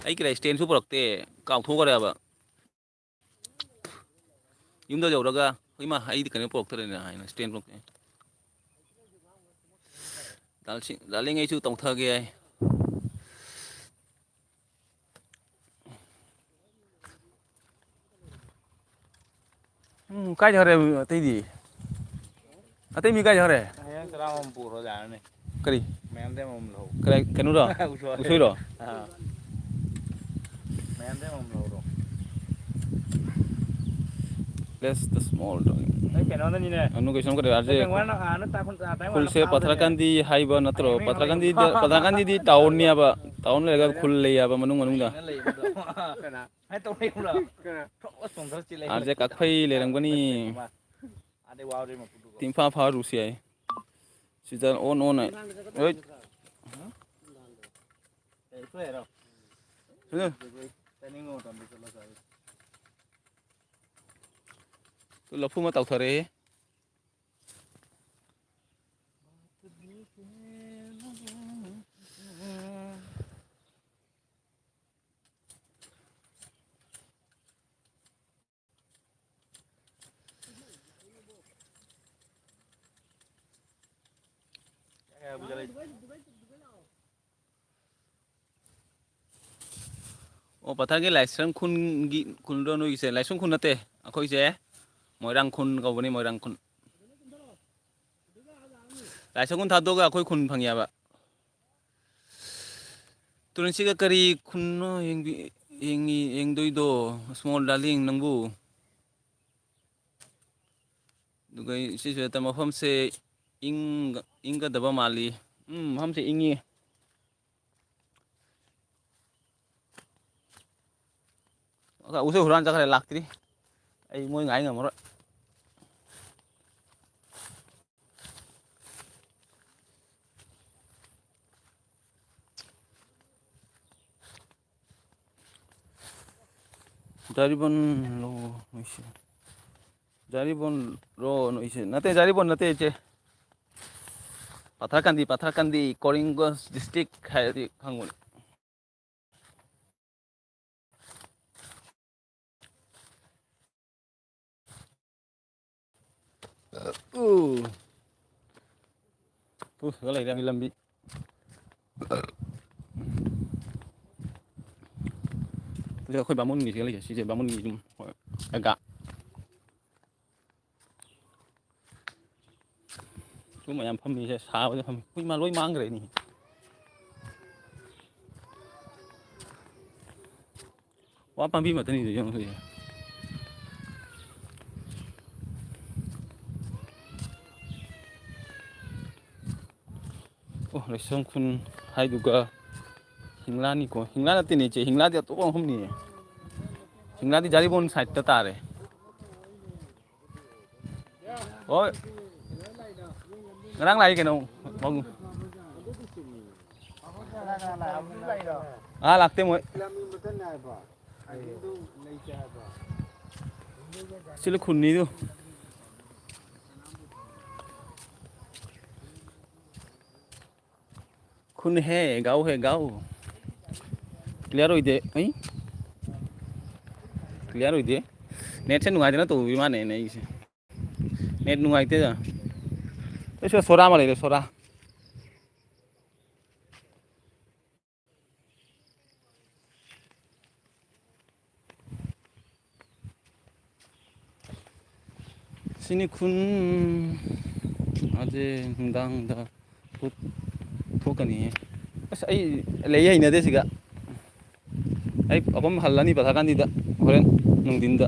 ꯑꯩ ꯀꯔꯥꯏ stand ꯁꯨ ꯄꯨꯔꯛꯇꯦ, ꯀꯥꯎꯊꯣꯛꯈ꯭ꯔꯦꯕ꯫ ꯌꯨꯝꯗ ꯌꯧꯔꯒ, "ꯏꯃꯥ, ꯑꯩꯗꯤ ꯀꯩꯅꯣ ꯄꯨꯔꯛꯇ꯭ꯔꯦꯅꯦ" ꯍꯥꯏꯅ stand ꯄꯨꯔꯛꯇꯦ꯫ ꯗꯥꯜꯁꯤꯡ-, ꯗꯥꯔꯂꯤꯡ, ꯑꯩꯁꯨ ꯇꯧꯊꯒꯦ ꯍꯥꯏ꯫ ꯎꯝ, ꯀꯥꯏ ꯆꯠꯈ꯭ꯔꯦ ꯑꯇꯩꯗꯤ? ꯑꯇꯩ ꯃꯤ ꯀꯥꯏ ꯆꯠꯈ꯭ꯔꯦ? ꯍꯌꯦꯡ ꯆꯔꯥ ꯑꯃ ꯄꯨꯔꯣ ꯌꯥꯔꯅꯤ꯫ ꯀꯔꯤ? ꯃꯌꯥꯝꯗꯩ ꯑꯃꯃꯝ ꯂꯧ꯫ ꯀꯗꯥꯏ, ꯀꯩꯅꯣꯔꯣ? ꯎꯁꯣꯏ꯫ ꯎꯁꯣꯏꯔꯣ? ꯑꯥ꯫ ꯃꯌꯥꯝꯗꯩ ꯑꯃꯃꯝ ꯂꯧꯔꯣ꯫ Bless the small dog. ꯑꯩ ꯀꯩꯅꯣꯅꯅꯤꯅꯦ꯫ ꯑꯅꯨ ꯀꯩꯁꯨꯝ ꯀꯔꯦ, ꯑꯥꯔꯖꯦ꯫ ꯅꯪ ꯋꯥꯅ ꯑꯥꯅ ꯇꯥꯛꯐꯝ ꯇꯥꯛꯐꯝ ꯈꯨꯜꯁꯦ ꯐꯥꯎꯗꯅꯦ꯫ ꯄꯊꯔꯀꯥꯟꯗꯤ ꯍꯥꯏꯕ ꯅꯠꯇ꯭ꯔꯣ? ꯑꯩ ꯃꯤꯡ ꯄꯊꯔꯀꯥꯟꯗꯤ, ꯍꯪꯉꯤꯕ꯫ ꯄꯊꯔꯀꯥꯟꯗꯤꯗꯤ townꯅꯦꯕ꯫ Town ꯂꯩꯔꯒ ꯈꯨꯜ ꯂꯩꯌꯦꯕ ꯃꯅꯨꯡ ꯃꯅꯨꯡꯗ꯫ ꯀꯅꯥ? ꯍꯥꯏ ꯇꯧꯔꯛꯏꯕ꯭ꯔꯣ? ꯀꯅꯥ? ꯊꯣꯛꯑ ꯆꯣꯡꯊꯔ ꯆꯦꯜꯂꯛꯏ꯫ ꯑꯥꯔꯖꯦ ꯀꯛꯐꯩ ꯂꯩꯔꯝꯒꯅꯤ꯫ ꯑꯥꯗꯩ ꯋꯥꯕꯗꯩ ꯃꯄꯨꯗꯨꯒ꯫ ꯇꯤꯝꯐꯥ ꯐꯥꯔꯨꯁꯤ ꯍꯥꯏ꯫ ꯁꯤꯗ ꯑꯣꯟ ꯑꯣꯟ ꯍꯥꯏ꯫ ꯍꯣꯏ꯫ ꯀꯩ ꯊꯣꯛꯑꯦ ꯍꯥꯏꯔꯣ? ꯁꯤꯗ꯫ ꯆꯠꯅꯤꯡꯕ ꯃꯇꯝꯗ ꯆꯠꯂꯣ ꯁ꯭ꯋꯥꯏꯗ꯫ ꯂꯐꯨ ꯑꯃ ꯇꯥꯎꯊꯔꯛꯑꯦ꯫ ꯑꯣ, ꯄꯊꯥꯒꯤ ꯂꯥꯏꯁ꯭ꯔꯝ ꯈꯨꯟꯒꯤ ꯈꯨꯜꯗꯣ ꯅꯣꯏꯒꯤꯁꯦ? ꯂꯥꯏꯁ꯭ꯔꯝ ꯈꯨꯟ ꯅꯠꯇꯦ, ꯑꯩꯈꯣꯏꯁꯦ ꯃꯣꯏꯔꯥꯡ ꯈꯨꯟ ꯀꯧꯕꯅꯤ, ꯃꯣꯏꯔꯥꯡ ꯈꯨꯟ꯫ ꯂꯥꯏꯁ꯭ꯔꯝ ꯈꯨꯟ ꯊꯥꯗꯣꯛꯑꯒ ꯑꯩꯈꯣꯏ ꯈꯨꯟ ꯐꯪꯉꯦꯕ꯫ ꯇꯨꯔꯦꯟꯁꯤꯒ ꯀꯔꯤ ꯈꯨꯟꯅꯣ ꯌꯦꯡꯕꯤ-, ꯌꯦꯡꯉꯤ-, ꯌꯦꯡꯗꯣꯏꯗꯣ? Small darling, ꯅꯪꯕꯨ꯫ ꯑꯗꯨꯒ ꯁꯤꯁꯨ ꯅꯠꯇ ꯃꯐꯝꯁꯦ ꯏꯪ-, ꯏꯪꯒꯗꯕ ꯃꯥꯜꯂꯤ꯫ ꯎꯝ, ꯃꯐꯝꯁꯦ ꯏꯪꯉꯤ꯫ ꯎꯁꯣꯏ ꯍꯨꯔꯥꯟ ꯆꯠꯈ꯭ꯔꯦ, ꯂꯥꯛꯇ꯭ꯔꯤ꯫ ꯑꯩ ꯃꯣꯏ ꯉꯥꯏ ꯉꯝꯃꯔꯣꯏ꯫ ꯖꯥꯔꯤꯕꯟ ꯂꯣ ꯅꯣꯏꯁꯦ? ꯖꯥꯔꯤꯕꯟ ꯔꯣ ꯅꯣꯏꯁꯦ? ꯅꯠꯇꯦ, ꯖꯥꯔꯤꯕꯟ ꯅꯠꯇꯦ, ꯏꯆꯦ꯫ ꯄꯊꯔꯀꯥꯟꯗꯤ, ꯄꯊꯔꯀꯥꯟꯗꯤ, ꯀꯣꯔꯤꯡꯒꯣꯟ district ꯍꯥꯏꯔꯗꯤ ꯈꯪꯕꯅꯤ꯫ ꯎ꯫ ꯎ, ꯁꯤꯗ ꯂꯩꯔꯦ ꯂꯝꯕꯤ꯫ ꯍꯧꯖꯤꯛ ꯑꯩꯈꯣꯏ ꯕꯥꯃꯣꯟꯒꯤꯁꯤꯒ ꯂꯩꯁꯦ, ꯁꯤꯁꯦ ꯕꯥꯃꯣꯟꯒꯤ ꯌꯨꯝ꯫ ꯍꯣꯏ꯫ ꯑꯒ꯫ ꯁꯨꯝ ꯃꯌꯥꯝ ꯐꯝꯃꯤꯁꯦ ꯁꯥꯕꯗ ꯐꯝꯃꯤ꯫ ꯍꯨꯏ ꯃꯥ ꯂꯣꯏ ꯃꯥꯡꯈ꯭ꯔꯦꯅꯦ꯫ ꯋꯥ ꯄꯥꯝꯕꯤ ꯃꯇꯅꯤꯗ ꯌꯦꯡꯉꯨ ꯍꯧꯖꯤꯛ꯫ ꯑꯣ, ꯂꯥꯏꯁ꯭ꯔꯝ ꯈꯨꯟ ꯍꯥꯏꯗꯨꯒ ꯍꯤꯡꯂꯥꯅꯤꯀꯣ꯫ ꯍꯤꯡꯂꯥ ꯅꯠꯇꯦꯅꯦ ꯏꯆꯦ, ꯍꯤꯡꯂꯥꯗꯤ ꯑꯇꯣꯞꯄ ꯃꯐꯝꯅꯤꯅꯦ꯫ ꯍꯤꯡꯂꯥꯗꯤ ꯖꯥꯔꯤꯕꯣꯟ side ꯇ ꯇꯥꯔꯦ꯫ ꯍꯣꯏ꯫ ꯉꯔꯥꯡ ꯂꯥꯛꯏ ꯀꯩꯅꯣ꯫ ꯑꯥ, ꯂꯥꯛꯇꯦ ꯃꯣꯏ꯫ ꯁꯤꯂ ꯈꯨꯟꯅꯤꯗꯨ꯫ ꯈꯨꯟ ꯍꯦ ꯒꯥꯎ ꯍꯦ ꯒꯥꯎ꯫ Clear ꯑꯣꯏꯗꯦ꯫ ꯑꯩ clear ꯑꯣꯏꯗꯦ꯫ Net ꯁꯦ ꯅꯨꯡꯉꯥꯏꯇꯅ ꯇꯧꯕꯤ ꯃꯥꯅꯦꯅꯦ ꯑꯩꯁꯦ꯫ Net ꯅꯨꯡꯉꯥꯏꯇꯦꯗ꯫ ꯑꯩ ꯁꯤꯗ ꯁꯣꯔꯥ ꯑꯃ ꯂꯩꯔꯦ, ꯁꯣꯔꯥ꯫ ꯁꯤꯅꯤ ꯈꯨꯟ꯫ ꯑꯁꯦ ꯅꯨꯡꯗꯥꯡꯗ ꯊꯣꯛ-, ꯊꯣꯛꯀꯅꯤꯌꯦ꯫ ꯑꯁ, ꯑꯩ ꯂꯩ ꯍꯩꯅꯗꯦ ꯁꯤꯒ꯫ ꯑꯩ ꯑꯗꯨꯝ ꯍꯜꯂꯅꯤ ꯄꯩꯁꯥ ꯀꯥꯟꯁꯤꯗ, ꯍꯣꯔꯦꯟ ꯅꯨꯡꯊꯤꯟꯗ꯫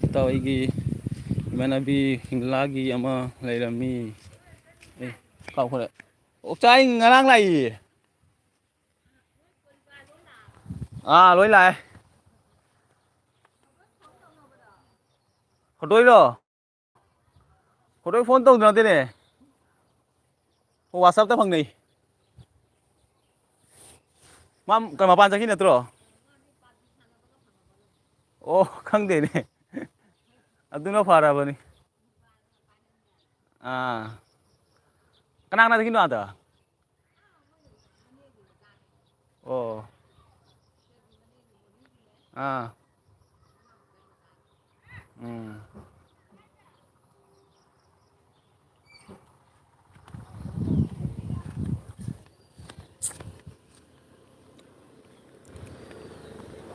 ꯏꯇꯥꯎ ꯑꯩꯒꯤ ꯏꯃꯥꯟꯅꯕꯤ ꯍꯤꯡꯂꯥꯒꯤ ꯑꯃ ꯂꯩꯔꯝꯃꯤ꯫ ꯑꯦ, ꯀꯥꯎꯈ꯭ꯔꯦ꯫ ꯑꯣ, ꯆꯥꯏ ꯉꯔꯥꯡ ꯂꯥꯛꯏꯌꯦ꯫ ꯑꯥ, ꯂꯣꯏ ꯂꯥꯛꯑꯦ꯫ ꯍꯣꯇꯣꯏꯔꯣ? ꯍꯣꯇꯣꯏ phone ꯇꯧꯗꯅ ꯅꯠꯇꯦꯅꯦ꯫ ꯑꯣ, WhatsApp ꯇ ꯐꯪꯅꯩ꯫ ꯃꯥ ꯀ-, ꯃꯄꯥꯟ ꯆꯠꯈꯤ ꯅꯠꯇ꯭ꯔꯣ? ꯑꯣ, ꯈꯪꯗꯦꯅꯦ꯫ ꯑꯗꯨꯅ ꯐꯔꯕꯅꯤ꯫ ꯑꯥ꯫ ꯀꯅꯥ ꯀꯅꯥ ꯆꯠꯈꯤꯅꯣ ꯑꯥꯗ? ꯑꯣ꯫ ꯑꯥ꯫ ꯎꯝ꯫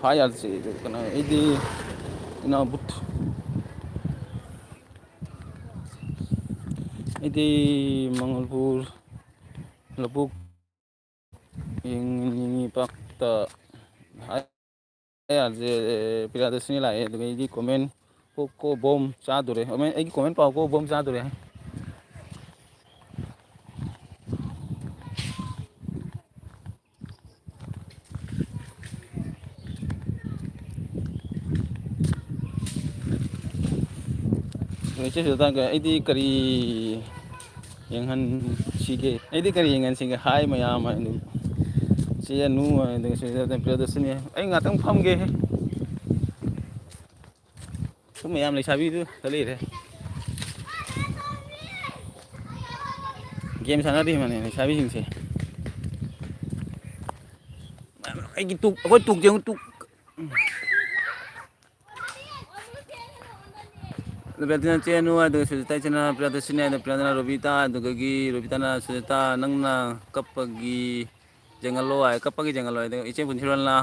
ꯍꯥꯏ ꯌꯥꯗ꯭ꯔꯦ꯫ ꯀꯩꯅꯣ, ꯑꯩꯗꯤ ꯏꯅꯥꯎ ꯕꯨꯠ-, ꯑꯩꯗꯤ ꯃꯪꯒꯣꯜꯄꯨꯔ ꯂꯧꯕꯨꯛ ꯌꯦꯡꯅꯤꯡꯉꯤ ꯄꯥꯛꯇ꯫ ꯍꯥꯏ ꯌꯥꯗ꯭ꯔꯦ꯫ ꯄ꯭ꯔꯤꯌꯥꯗꯔꯁꯤꯅꯤ ꯂꯥꯛꯑꯦ, ꯑꯗꯨꯒ ꯑꯩꯒꯤ ꯀꯣꯃꯦꯟ ꯀꯣ ꯀꯣ ꯕꯣꯝ ꯆꯥꯗꯣꯔꯦ꯫ ꯀꯣꯃꯦꯟ, ꯑꯩꯒꯤ ꯀꯣꯃꯦꯟ ꯄꯥꯎ ꯀꯣ ꯕꯣꯝ ꯆꯥꯗꯣꯔꯦ꯫ ꯏꯆꯦ ꯁꯨꯖꯥꯇꯥꯒ ꯑꯩꯗꯤ ꯀꯔꯤ ꯌꯦꯡꯍꯟꯁꯤꯒꯦ? ꯑꯩꯗꯤ ꯀꯔꯤ ꯌꯦꯡꯍꯟꯁꯤꯒꯦ? ꯍꯥꯏ ꯃꯌꯥꯝ ꯑꯗꯨ ꯆꯦ ꯑꯅꯨ ꯑꯗꯨꯒ ꯁꯨꯖꯥꯇꯥ ꯄ꯭ꯔꯤꯌꯥꯗꯔꯁꯤꯅꯤ꯫ ꯑꯩ ꯉꯥꯛꯇꯪ ꯐꯝꯒꯦ꯫ ꯁꯨꯝ ꯃꯌꯥꯝ ꯂꯩꯁꯥꯕꯤꯗꯨ ꯆꯠꯂꯤꯔꯦ꯫ ꯒꯦꯝ ꯁꯥꯟꯅꯔꯤ ꯃꯥꯅꯦ ꯂꯩꯁꯥꯕꯤꯁꯤꯡꯁꯦ꯫ ꯑꯩꯒꯤ ꯇꯨꯛ, ꯑꯩꯈꯣꯏ ꯇꯨꯛꯁꯦ ꯑꯃꯨꯛ ꯇꯨꯛ꯫ ꯕꯦꯇꯤꯅ ꯆꯦꯅꯨ, ꯑꯗꯨꯒ ꯁꯨꯖꯤꯇꯥ ꯏꯆꯦꯅ ꯄ꯭ꯔꯤꯌꯥꯗꯔꯁꯤꯅꯤ, ꯑꯗꯨ ꯄ꯭ꯔꯤꯌꯥꯗꯅ ꯔꯣꯕꯤꯇꯥ, ꯑꯗꯨꯗꯒꯤ ꯔꯣꯕꯤꯇꯥꯅ ꯁꯨꯖꯤꯇꯥ, ꯅꯪꯅ ꯀꯞꯄꯒꯤ ꯖꯪꯒꯜꯂꯣ ꯍꯥꯏ, ꯀꯞꯄꯒꯤ ꯖꯪꯒꯜꯂꯣ ꯍꯥꯏ, ꯑꯗꯨꯒ ꯏꯆꯦ ꯄꯨꯟꯁꯤꯔꯣꯜꯅ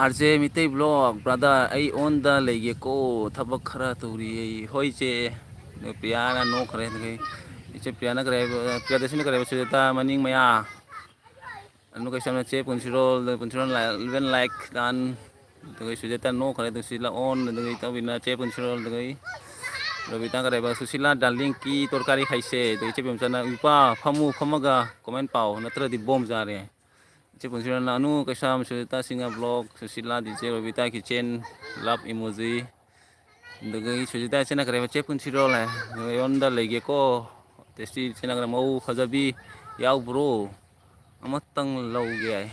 R J Meitei block, brother, ꯑꯩ ꯑꯣꯟꯗ ꯂꯩꯒꯦꯀꯣ, ꯊꯕꯛ ꯈꯔ ꯇꯧꯔꯤ ꯑꯩ꯫ ꯍꯣꯏ ꯏꯆꯦ꯫ ꯑꯗꯨꯒ ꯄ꯭ꯔꯤꯌꯥꯅ ꯅꯣꯛꯈ꯭ꯔꯦ, ꯑꯗꯨꯒ ꯏꯆꯦ ꯄ꯭ꯔꯤꯌꯥꯅ ꯀꯔꯤ ꯍꯥꯏꯕ, ꯄ꯭ꯔꯤꯌꯥꯗꯔꯁꯤꯅ ꯀꯔꯤ ꯍꯥꯏꯕ, ꯁꯨꯖꯥꯇꯥ ꯃꯅꯤꯡ ꯃꯌꯥ꯫ ꯑꯗꯨ ꯀꯩꯁꯨ ꯌꯥꯝꯅ ꯆꯦ ꯄꯨꯟꯁꯤꯔꯣꯜ, ꯄꯨꯟꯁꯤꯔꯣꯜ ꯂꯥꯏ-, eleven like done꯫ ꯑꯗꯨꯒ ꯁꯨꯖꯥꯇꯥ ꯅꯣꯛꯈ꯭ꯔꯦ, ꯑꯗꯨ ꯁꯤꯂꯥ ꯑꯣꯟ, ꯑꯗꯨꯒ ꯏꯇꯥꯎꯕꯤꯅ ꯆꯦ ꯄꯨꯟꯁꯤꯔꯣꯜ, ꯑꯗꯨꯒ ꯔꯣꯕꯤꯇꯥ ꯀꯔꯦꯕ, ꯁꯨꯁꯤꯂꯥ ꯗꯥꯔꯂꯤꯡ ꯀꯤ ꯇꯣꯔꯀꯥꯔꯤ ꯈꯥꯏꯁꯦ, ꯑꯗꯨꯒ ꯏꯆꯦ ꯄꯦꯝꯆꯥꯅ ꯏꯄꯥ ꯐꯝꯃꯨ, ꯐꯝꯃꯒ ꯀꯣꯃꯦꯟ ꯄꯥꯎ, ꯅꯠꯇ꯭ꯔꯗꯤ ꯕꯣꯝ ꯆꯥꯔꯦ꯫ ꯏꯆꯦ ꯄꯨꯟꯁꯤꯔꯣꯜꯅ Anu Keisham, Sujata Singh block, Sushila D J, Robita kitchen, love emoji. ꯑꯗꯨꯒ ꯁꯨꯖꯤꯇꯥ ꯏꯆꯦꯅ ꯀꯔꯦꯕ, ꯆꯦ ꯄꯨꯟꯁꯤꯔꯣꯜ ꯍꯥꯏ, ꯑꯩꯉꯣꯟꯗ ꯂꯩꯒꯦꯀꯣ꯫ ꯇꯦꯁꯇꯤ ꯏꯆꯦꯅ ꯀꯔꯦ, ꯃꯧ ꯐꯖꯕꯤ ꯌꯥꯎꯕ꯭ꯔꯣ? ꯑꯃꯇꯪ ꯂꯧꯒꯦ ꯍꯥꯏ꯫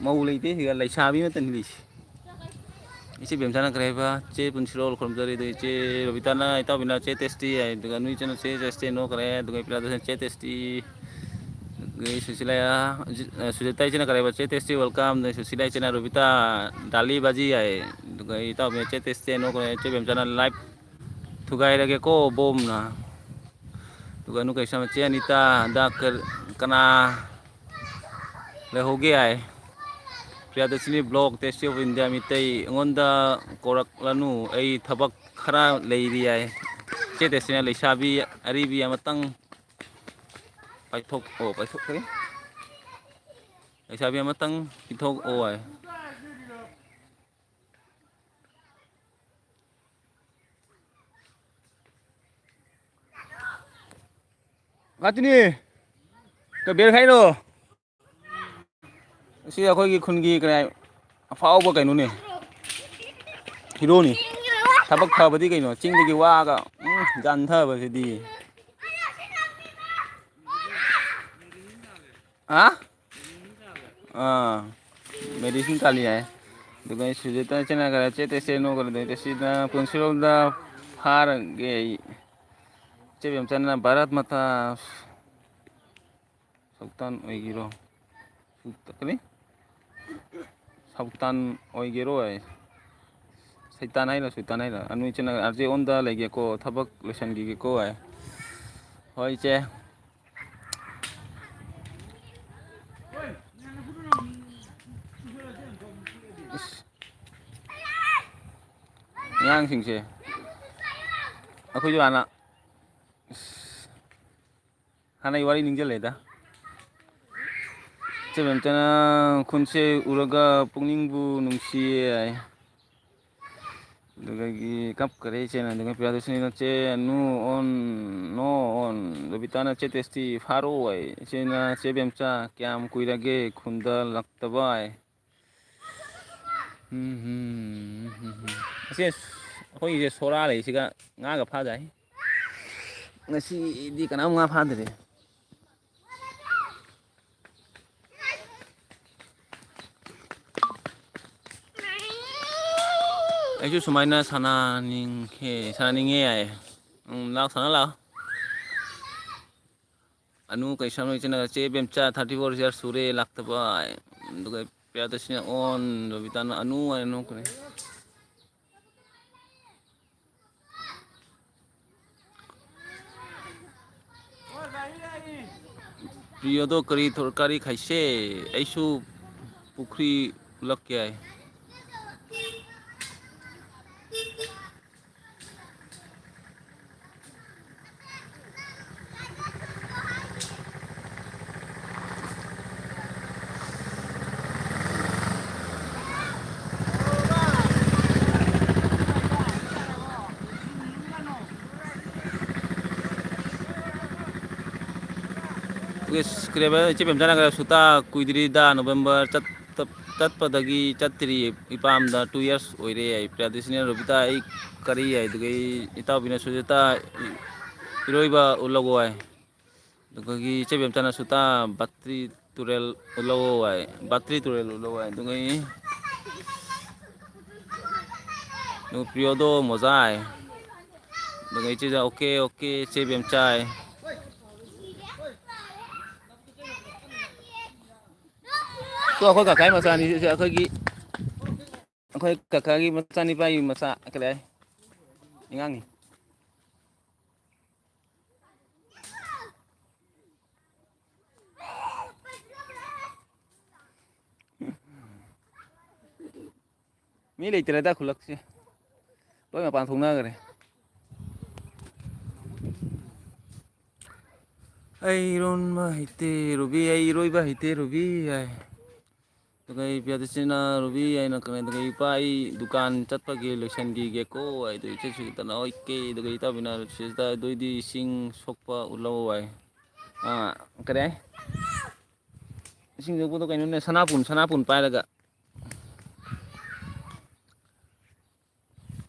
ꯃꯧ ꯂꯩꯇꯦ ꯁꯤꯗ, ꯂꯩꯁꯥꯕꯤ ꯑꯃꯇꯅꯤ ꯂꯩꯁꯤ꯫ ꯏꯆꯦ ꯕꯦꯝꯆꯥꯅ ꯀꯔꯤ ꯍꯥꯏꯕ? ꯆꯦ ꯄꯨꯟꯁꯤꯔꯣꯜ ꯈꯨꯔꯨꯝꯖꯔꯤ꯫ ꯑꯗꯨ ꯏꯆꯦ ꯔꯣꯕꯤꯇꯥꯅ, ꯏꯇꯥꯎꯕꯤꯅ ꯆꯦ ꯇꯦꯁꯇꯤ ꯍꯥꯏ꯫ ꯑꯗꯨꯒ ꯅꯣꯏ ꯏꯆꯦꯅ ꯆꯦ ꯇꯦꯁꯇꯤ ꯅꯣꯛꯈ꯭ꯔꯦ꯫ ꯑꯗꯨꯒ ꯄ꯭ꯔꯤꯌꯥꯗꯁꯨ ꯆꯦ ꯇꯦꯁꯇꯤ꯫ ꯑꯩ ꯁꯨꯁꯤꯂꯥ, ꯑ, ꯁꯨꯖꯤꯇꯥ ꯏꯆꯦꯅ ꯀꯔꯦꯕ, "ꯆꯦ ꯇꯦꯁꯇꯤ welcome", ꯑꯗꯩ ꯁꯨꯁꯤꯂꯥ ꯏꯆꯦꯅ, "ꯔꯣꯕꯤꯇꯥ, ꯗꯥꯂꯤ ꯕꯥꯖꯤ" ꯍꯥꯏ꯫ ꯑꯗꯨꯒ ꯑꯩ ꯏꯇꯥꯎꯕꯤ ꯆꯦ ꯇꯦꯁꯇꯤ ꯅꯣꯛꯈ꯭ꯔꯦ, ꯆꯦ ꯕꯦꯝꯆꯥꯅ "live ꯊꯨꯒꯥꯏꯔꯒꯦꯀꯣ ꯕꯣꯝꯅ"꯫ ꯑꯗꯨꯒ ꯑꯅꯨ ꯀꯩꯁꯥꯝ, "ꯆꯦ ꯑꯅꯤꯇꯥ, ꯍꯟꯗꯛ ꯀ-, ꯀꯅꯥ ꯂꯩꯍꯧꯒꯦ?" ꯍꯥꯏ꯫ "ꯄ꯭ꯔꯤꯌꯥꯗꯔꯁꯤꯅꯤ vlog, Tasty of India Meitei, ꯑꯩꯉꯣꯟꯗ ꯀꯧꯔꯛꯂꯅꯨ, ꯑꯩ ꯊꯕꯛ ꯈꯔ ꯂꯩꯔꯤ" ꯍꯥꯏ꯫ ꯆꯦ ꯇꯦꯁꯇꯤꯅ "ꯂꯩꯁꯥꯕꯤ ꯑꯔꯤꯕꯤ ꯑꯃꯇꯪ ꯄꯥꯏꯊꯣꯛ-, ꯑꯣ, ꯄꯥꯏꯊꯣꯛꯈ꯭ꯔꯦ꯫ "ꯂꯩꯁꯥꯕꯤ ꯑꯃꯇꯪ ꯄꯤꯊꯣꯛꯑꯣ" ꯍꯥꯏ꯫ ꯉꯥꯇꯤꯅꯤ, ꯀꯩ ꯕꯦꯜ ꯈꯥꯏꯅꯣ? ꯑꯁꯤ ꯑꯩꯈꯣꯏꯒꯤ ꯈꯨꯟꯒꯤ ꯀꯅꯥ ꯑꯐꯥꯎꯕ ꯀꯩꯅꯣꯅꯦ, ꯍꯤꯔꯣꯅꯤ꯫ ꯊꯕꯛ ꯐꯕꯗꯤ ꯀꯩꯅꯣ, ꯆꯤꯡꯗꯒꯤ ꯋꯥꯒ, ꯎꯝ, ꯌꯥꯟꯊꯕꯁꯤꯗꯤ꯫ ꯍꯥ? ꯑꯥ, medicine ꯀꯥꯂꯤ ꯍꯥꯏ꯫ ꯑꯗꯨꯒ ꯑꯩ ꯁꯨꯖꯦꯇꯥ ꯆꯦꯅꯥꯒꯔ ꯆꯦ ꯇꯦꯁꯦ ꯅꯣꯒꯔ ꯗꯦ ꯇꯦꯁꯤꯗ ꯄꯨꯟꯁꯤꯔꯣꯝꯗ ꯐꯥꯔꯒꯦ ꯑꯩ꯫ ꯆꯦ ꯕꯦꯝꯆꯥꯅ ꯚꯥꯔꯠ ꯃꯇꯥ ꯁꯛꯇꯥꯟ ꯑꯣꯏꯒꯦꯔꯣ? ꯁꯨꯛꯇ-, ꯀꯔꯤ? ꯁꯛꯇꯥꯟ ꯑꯣꯏꯒꯦꯔꯣ ꯍꯥꯏ꯫ ꯁꯩꯇꯥꯟ ꯍꯥꯏꯔꯣ, ꯁꯨꯏꯇꯥꯟ ꯍꯥꯏꯔꯣ? ꯑꯅꯨ ꯏꯆꯦꯅ ꯑꯥꯔꯖꯦ ꯑꯣꯟꯗ ꯂꯩꯒꯦꯀꯣ, ꯊꯕꯛ ꯂꯣꯏꯁꯟꯈꯤꯒꯦꯀꯣ ꯍꯥꯏ꯫ ꯍꯣꯏ ꯏꯆꯦ꯫ ꯑꯁ꯫ ꯑꯉꯥꯡꯁꯤꯡꯁꯦ ꯑꯩꯈꯣꯏꯁꯨ ꯍꯥꯟꯅ, ꯑꯁ, ꯍꯥꯟꯅꯩ ꯋꯥꯔꯤ ꯅꯤꯡꯁꯤꯡꯂꯦꯗ꯫ ꯆꯦꯕꯦꯝꯆꯅ ꯈꯨꯟꯁꯦ ꯎꯔꯒ ꯄꯨꯛꯅꯤꯡꯕꯨ ꯅꯨꯡꯁꯤꯌꯦ ꯍꯥꯏ꯫ ꯑꯗꯨꯗꯒꯤ ꯀꯞꯈꯔꯦ ꯏꯆꯦꯅ꯫ ꯑꯗꯨꯒ ꯄ꯭ꯔꯤꯌꯥꯗꯔꯁꯤꯅꯤꯅ, "ꯆꯦ ꯑꯅꯨ ꯑꯣꯟ, ꯅꯣ ꯑꯣꯟ, ꯔꯕꯤꯇꯥꯅ ꯆꯦ ꯇꯦꯁꯇꯤ ꯐꯥꯔꯣ" ꯍꯥꯏ꯫ ꯏꯆꯦꯅ, "ꯆꯦ ꯕꯦꯝꯆꯥ, ꯀꯌꯥꯝ ꯀꯨꯏꯔꯒꯦ ꯈꯨꯟꯗ ꯂꯥꯛꯇꯕ?" ꯍꯥꯏ꯫ ꯎꯝ, ꯎꯝ, ꯎꯝ, ꯎꯝ, ꯎꯝ꯫ ꯑꯁꯤ ꯑꯩꯈꯣꯏꯒꯤꯁꯦ ꯁꯣꯔꯥ ꯂꯩꯁꯤꯒ ꯉꯥꯒ ꯐꯥꯖꯩ꯫ ꯉꯁꯤꯗꯤ ꯀꯅꯥꯝ ꯉꯥ ꯐꯥꯗ꯭ꯔꯦ꯫ ꯑꯩꯁꯨ ꯁꯨꯃꯥꯏꯅ ꯁꯥꯟꯅꯅꯤꯡꯉꯦ, ꯁꯥꯟꯅꯅꯤꯡꯉꯦ ꯍꯥꯏ꯫ ꯎꯝ, ꯂꯥꯛꯑꯣ, ꯁꯥꯟꯅ ꯂꯥꯛꯑꯣ꯫ ꯑꯅꯨ ꯀꯩꯁꯥꯝ ꯏꯆꯤꯟ ꯏꯅꯥꯎ ꯆꯦ ꯕꯦꯝꯆꯥ thirty four years ꯁꯨꯔꯦ ꯂꯥꯛꯇꯕ꯫ ꯑꯗꯨꯒ ꯄ꯭ꯔꯤꯌꯥꯗꯔꯁꯤꯅ ꯑꯣꯟ ꯔꯣꯕꯤꯇꯥꯅ ꯑꯅꯨ ꯍꯥꯏꯅ ꯅꯣꯛꯈ꯭ꯔꯦ꯫ ꯄ꯭ꯔꯤꯌꯣꯗꯣ ꯀꯔꯤ ꯊꯣꯔ-, ꯀꯔꯤ ꯈꯥꯏꯁꯦ? ꯑꯩꯁꯨ ꯄꯨꯈ꯭ꯔꯤ ꯎꯂꯛꯀꯦ ꯍꯥꯏ꯫ ꯏꯁ, ꯀꯔꯤ ꯍꯥꯏꯕ, ꯏꯆꯦ ꯕꯦꯝꯆꯥꯅ ꯀꯔꯤ ꯁꯨꯇꯥ ꯀꯨꯏꯗ꯭ꯔꯤꯗ, ꯅꯣꯕꯦꯝꯕꯔ ꯆꯠ-, ꯆꯠꯄꯗꯒꯤ ꯆꯠꯇ꯭ꯔꯤ, ꯏꯄꯥꯝꯗ two years ꯑꯣꯏꯔꯦ ꯍꯥꯏ꯫ ꯄ꯭ꯔꯤꯌꯥꯗꯔꯁꯤꯅ ꯔꯣꯕꯤꯇꯥ ꯑꯩ ꯀꯔꯤ ꯍꯥꯏ, ꯑꯗꯨꯒꯤ ꯏꯇꯥꯎꯕꯤꯅ ꯁꯨꯖꯥꯇꯥ ꯏꯔꯣꯏꯕ ꯎꯠꯂꯛꯑꯣ ꯍꯥꯏ꯫ ꯑꯗꯨꯒꯤ ꯏꯆꯦ ꯕꯦꯝꯆꯥꯅ ꯁꯨꯇꯥ ꯕꯥꯇ꯭ꯔꯤ ꯇꯨꯔꯦꯜ ꯎꯠꯂꯛꯑꯣ ꯍꯥꯏ, ꯕꯥꯇ꯭ꯔꯤ ꯇꯨꯔꯦꯜ ꯎꯠꯂꯛꯑꯣ ꯍꯥꯏ꯫ ꯑꯗꯨꯒꯤ ꯅꯨꯄꯤꯌꯣꯗꯣ ꯃꯣꯖꯥ ꯍꯥꯏ꯫ ꯑꯗꯨꯒ ꯏꯆꯦꯗ "ꯑꯣꯀꯦ, ꯑꯣꯀꯦ, ꯏꯆꯦ ꯕꯦꯝꯆꯥ" ꯍꯥꯏ꯫ ꯇꯣ, ꯑꯩꯈꯣꯏ ꯀꯀꯥꯒꯤ ꯃꯆꯥꯅꯤ, ꯁꯤ ꯑꯩꯈꯣꯏꯒꯤ, ꯑꯩꯈꯣꯏ ꯀꯀꯥꯒꯤ ꯃꯆꯥꯅꯤꯄꯥꯒꯤ ꯃꯆꯥ, ꯀꯔꯤ ꯍꯥꯏ? ꯑꯉꯥꯡꯅꯤ꯫ ꯃꯤ ꯂꯩꯇ꯭ꯔꯦꯗ ꯈꯨꯜꯂꯛꯁꯦ꯫ ꯂꯣꯏ ꯃꯄꯥꯟ ꯊꯣꯛꯅꯈ꯭ꯔꯦ꯫ "ꯑꯩ ꯏꯔꯣꯟꯕ ꯍꯩꯇꯦ ꯔꯨꯕꯤ, ꯑꯩ ꯏꯔꯣꯏꯕ ꯍꯩꯇꯦ ꯔꯨꯕꯤ" ꯍꯥꯏ꯫ ꯑꯗꯨꯒ ꯑꯩ ꯄꯤꯌꯥꯗꯁꯤꯅ ꯔꯨꯕꯤ ꯍꯥꯏꯅ ꯀꯧꯅꯩ꯫ ꯑꯗꯨꯒ "ꯏꯄꯥ, ꯑꯩ ꯗꯨꯀꯥꯟ ꯆꯠꯄꯒꯤ ꯂꯣꯏꯁꯤꯟꯈꯤꯒꯦꯀꯣ" ꯍꯥꯏ꯫ ꯑꯗꯨ ꯏꯆꯦ ꯁꯨꯖꯤꯇꯅ "ꯑꯣꯀꯦ", ꯑꯗꯨꯒ ꯏꯇꯥꯎꯕꯤꯅ "ꯁꯤꯁꯇꯔ, ꯑꯗꯨꯏꯗꯤ ꯏꯁꯤꯡ ꯁꯣꯛꯄ ꯎꯠꯂꯛꯑꯣ" ꯍꯥꯏ꯫ ꯑꯥ, ꯀꯔꯤ ꯍꯥꯏ? ꯏꯁꯤꯡ ꯁꯣꯛꯄꯗꯣ ꯀꯩꯅꯣꯅꯦ, ꯁꯅꯥꯕꯨꯟ, ꯁꯅꯥꯕꯨꯟ ꯄꯥꯏꯔꯒ꯫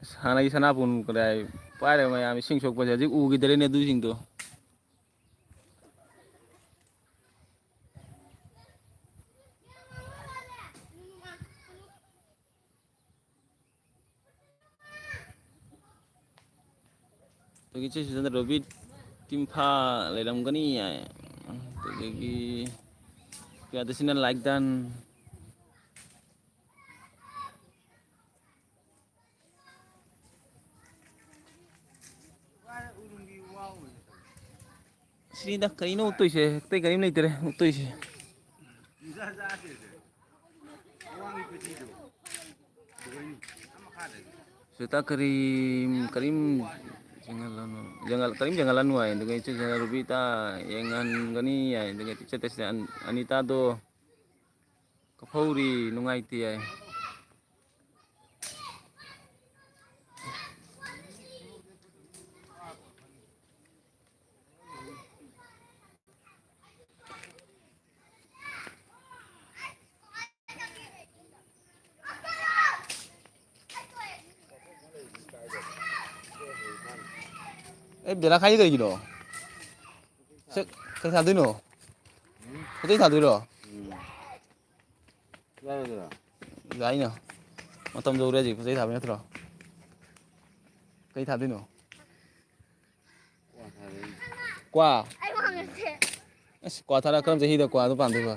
ꯑꯁ, ꯍꯥꯟꯅꯒꯤ ꯁꯅꯥꯕꯨꯟ ꯀꯗꯥꯏ ꯄꯥꯏꯔꯒ ꯃꯌꯥꯝ ꯏꯁꯤꯡ ꯁꯣꯛꯄꯁꯦ ꯍꯧꯖꯤꯛ ꯎꯈꯤꯗ꯭ꯔꯦꯅꯦ ꯑꯗꯨꯁꯤꯡꯗꯣ꯫ ꯑꯗꯨꯒꯤ ꯏꯆꯦ ꯁꯨꯖꯥꯇꯥ ꯔꯣꯕꯤꯠ ꯇꯤꯝꯐꯥ ꯂꯩꯔꯝꯒꯅꯤ ꯍꯥꯏ꯫ ꯑꯗꯒꯤ ꯀꯌꯥꯗ ꯁꯤꯅ like done꯫ ꯁꯤꯗ ꯀꯩꯅꯣ ꯎꯠꯇꯣꯏꯁꯦ? ꯑꯇꯩ ꯀꯔꯤꯝ ꯂꯩꯇ꯭ꯔꯦ ꯎꯠꯇꯣꯏꯁꯦ꯫ ꯁ꯭ꯋꯦꯇꯥ ꯀꯔꯤꯝ, ꯀꯔꯤꯝ ꯌꯦꯡꯍꯜꯂꯅꯨ, ꯌꯦꯡꯍꯜ-, ꯀꯔꯤꯝ ꯌꯦꯡꯍꯜꯂꯅꯨ ꯍꯥꯏ꯫ ꯑꯗꯨꯒ ꯏꯆꯦ ꯁꯅꯥ ꯔꯨꯕꯤꯇꯥ ꯌꯦꯡꯍꯟꯒꯅꯤ ꯍꯥꯏ꯫ ꯑꯗꯨꯒ ꯏꯆꯦ ꯇꯦꯁꯅꯥ ꯑꯟ-, ꯑꯅꯤꯇꯥꯗꯣ ꯀꯞꯍꯧꯔꯤ, ꯅꯨꯡꯉꯥꯏꯇꯦ ꯍꯥꯏ꯫ ꯑꯦ, ꯕꯦꯂꯥ ꯈꯥꯏꯗꯤ ꯀꯩꯒꯤꯅꯣ? ꯁꯦ, ꯀꯩ ꯊꯥꯗꯣꯏꯅꯣ? ꯄꯣꯠ ꯆꯩ ꯊꯥꯗꯣꯏꯔꯣ? ꯎꯝ꯫ ꯌꯥꯔꯣꯏꯗ꯭ꯔꯣ? ꯌꯥꯏꯅ꯫ ꯃꯇꯝ ꯌꯧꯔꯦ ꯍꯧꯖꯤꯛ, ꯄꯣꯠ ꯆꯩ ꯊꯥꯕꯩ ꯅꯠꯇ꯭ꯔꯣ? ꯀꯩ ꯊꯥꯗꯣꯏꯅꯣ? ꯀ꯭ꯋꯥ ꯊꯥꯔꯛꯏ꯫ ꯀ꯭ꯋꯥ? ꯑꯩ ꯋꯥ ꯉꯥꯡꯉꯛꯀꯦ꯫ ꯑꯁ, ꯀ꯭ꯋꯥ ꯊꯥꯔꯛ-, ꯀꯔꯝ ꯆꯍꯤꯗ ꯀ꯭ꯋꯥꯗꯣ ꯄꯥꯟꯗꯣꯏꯕ?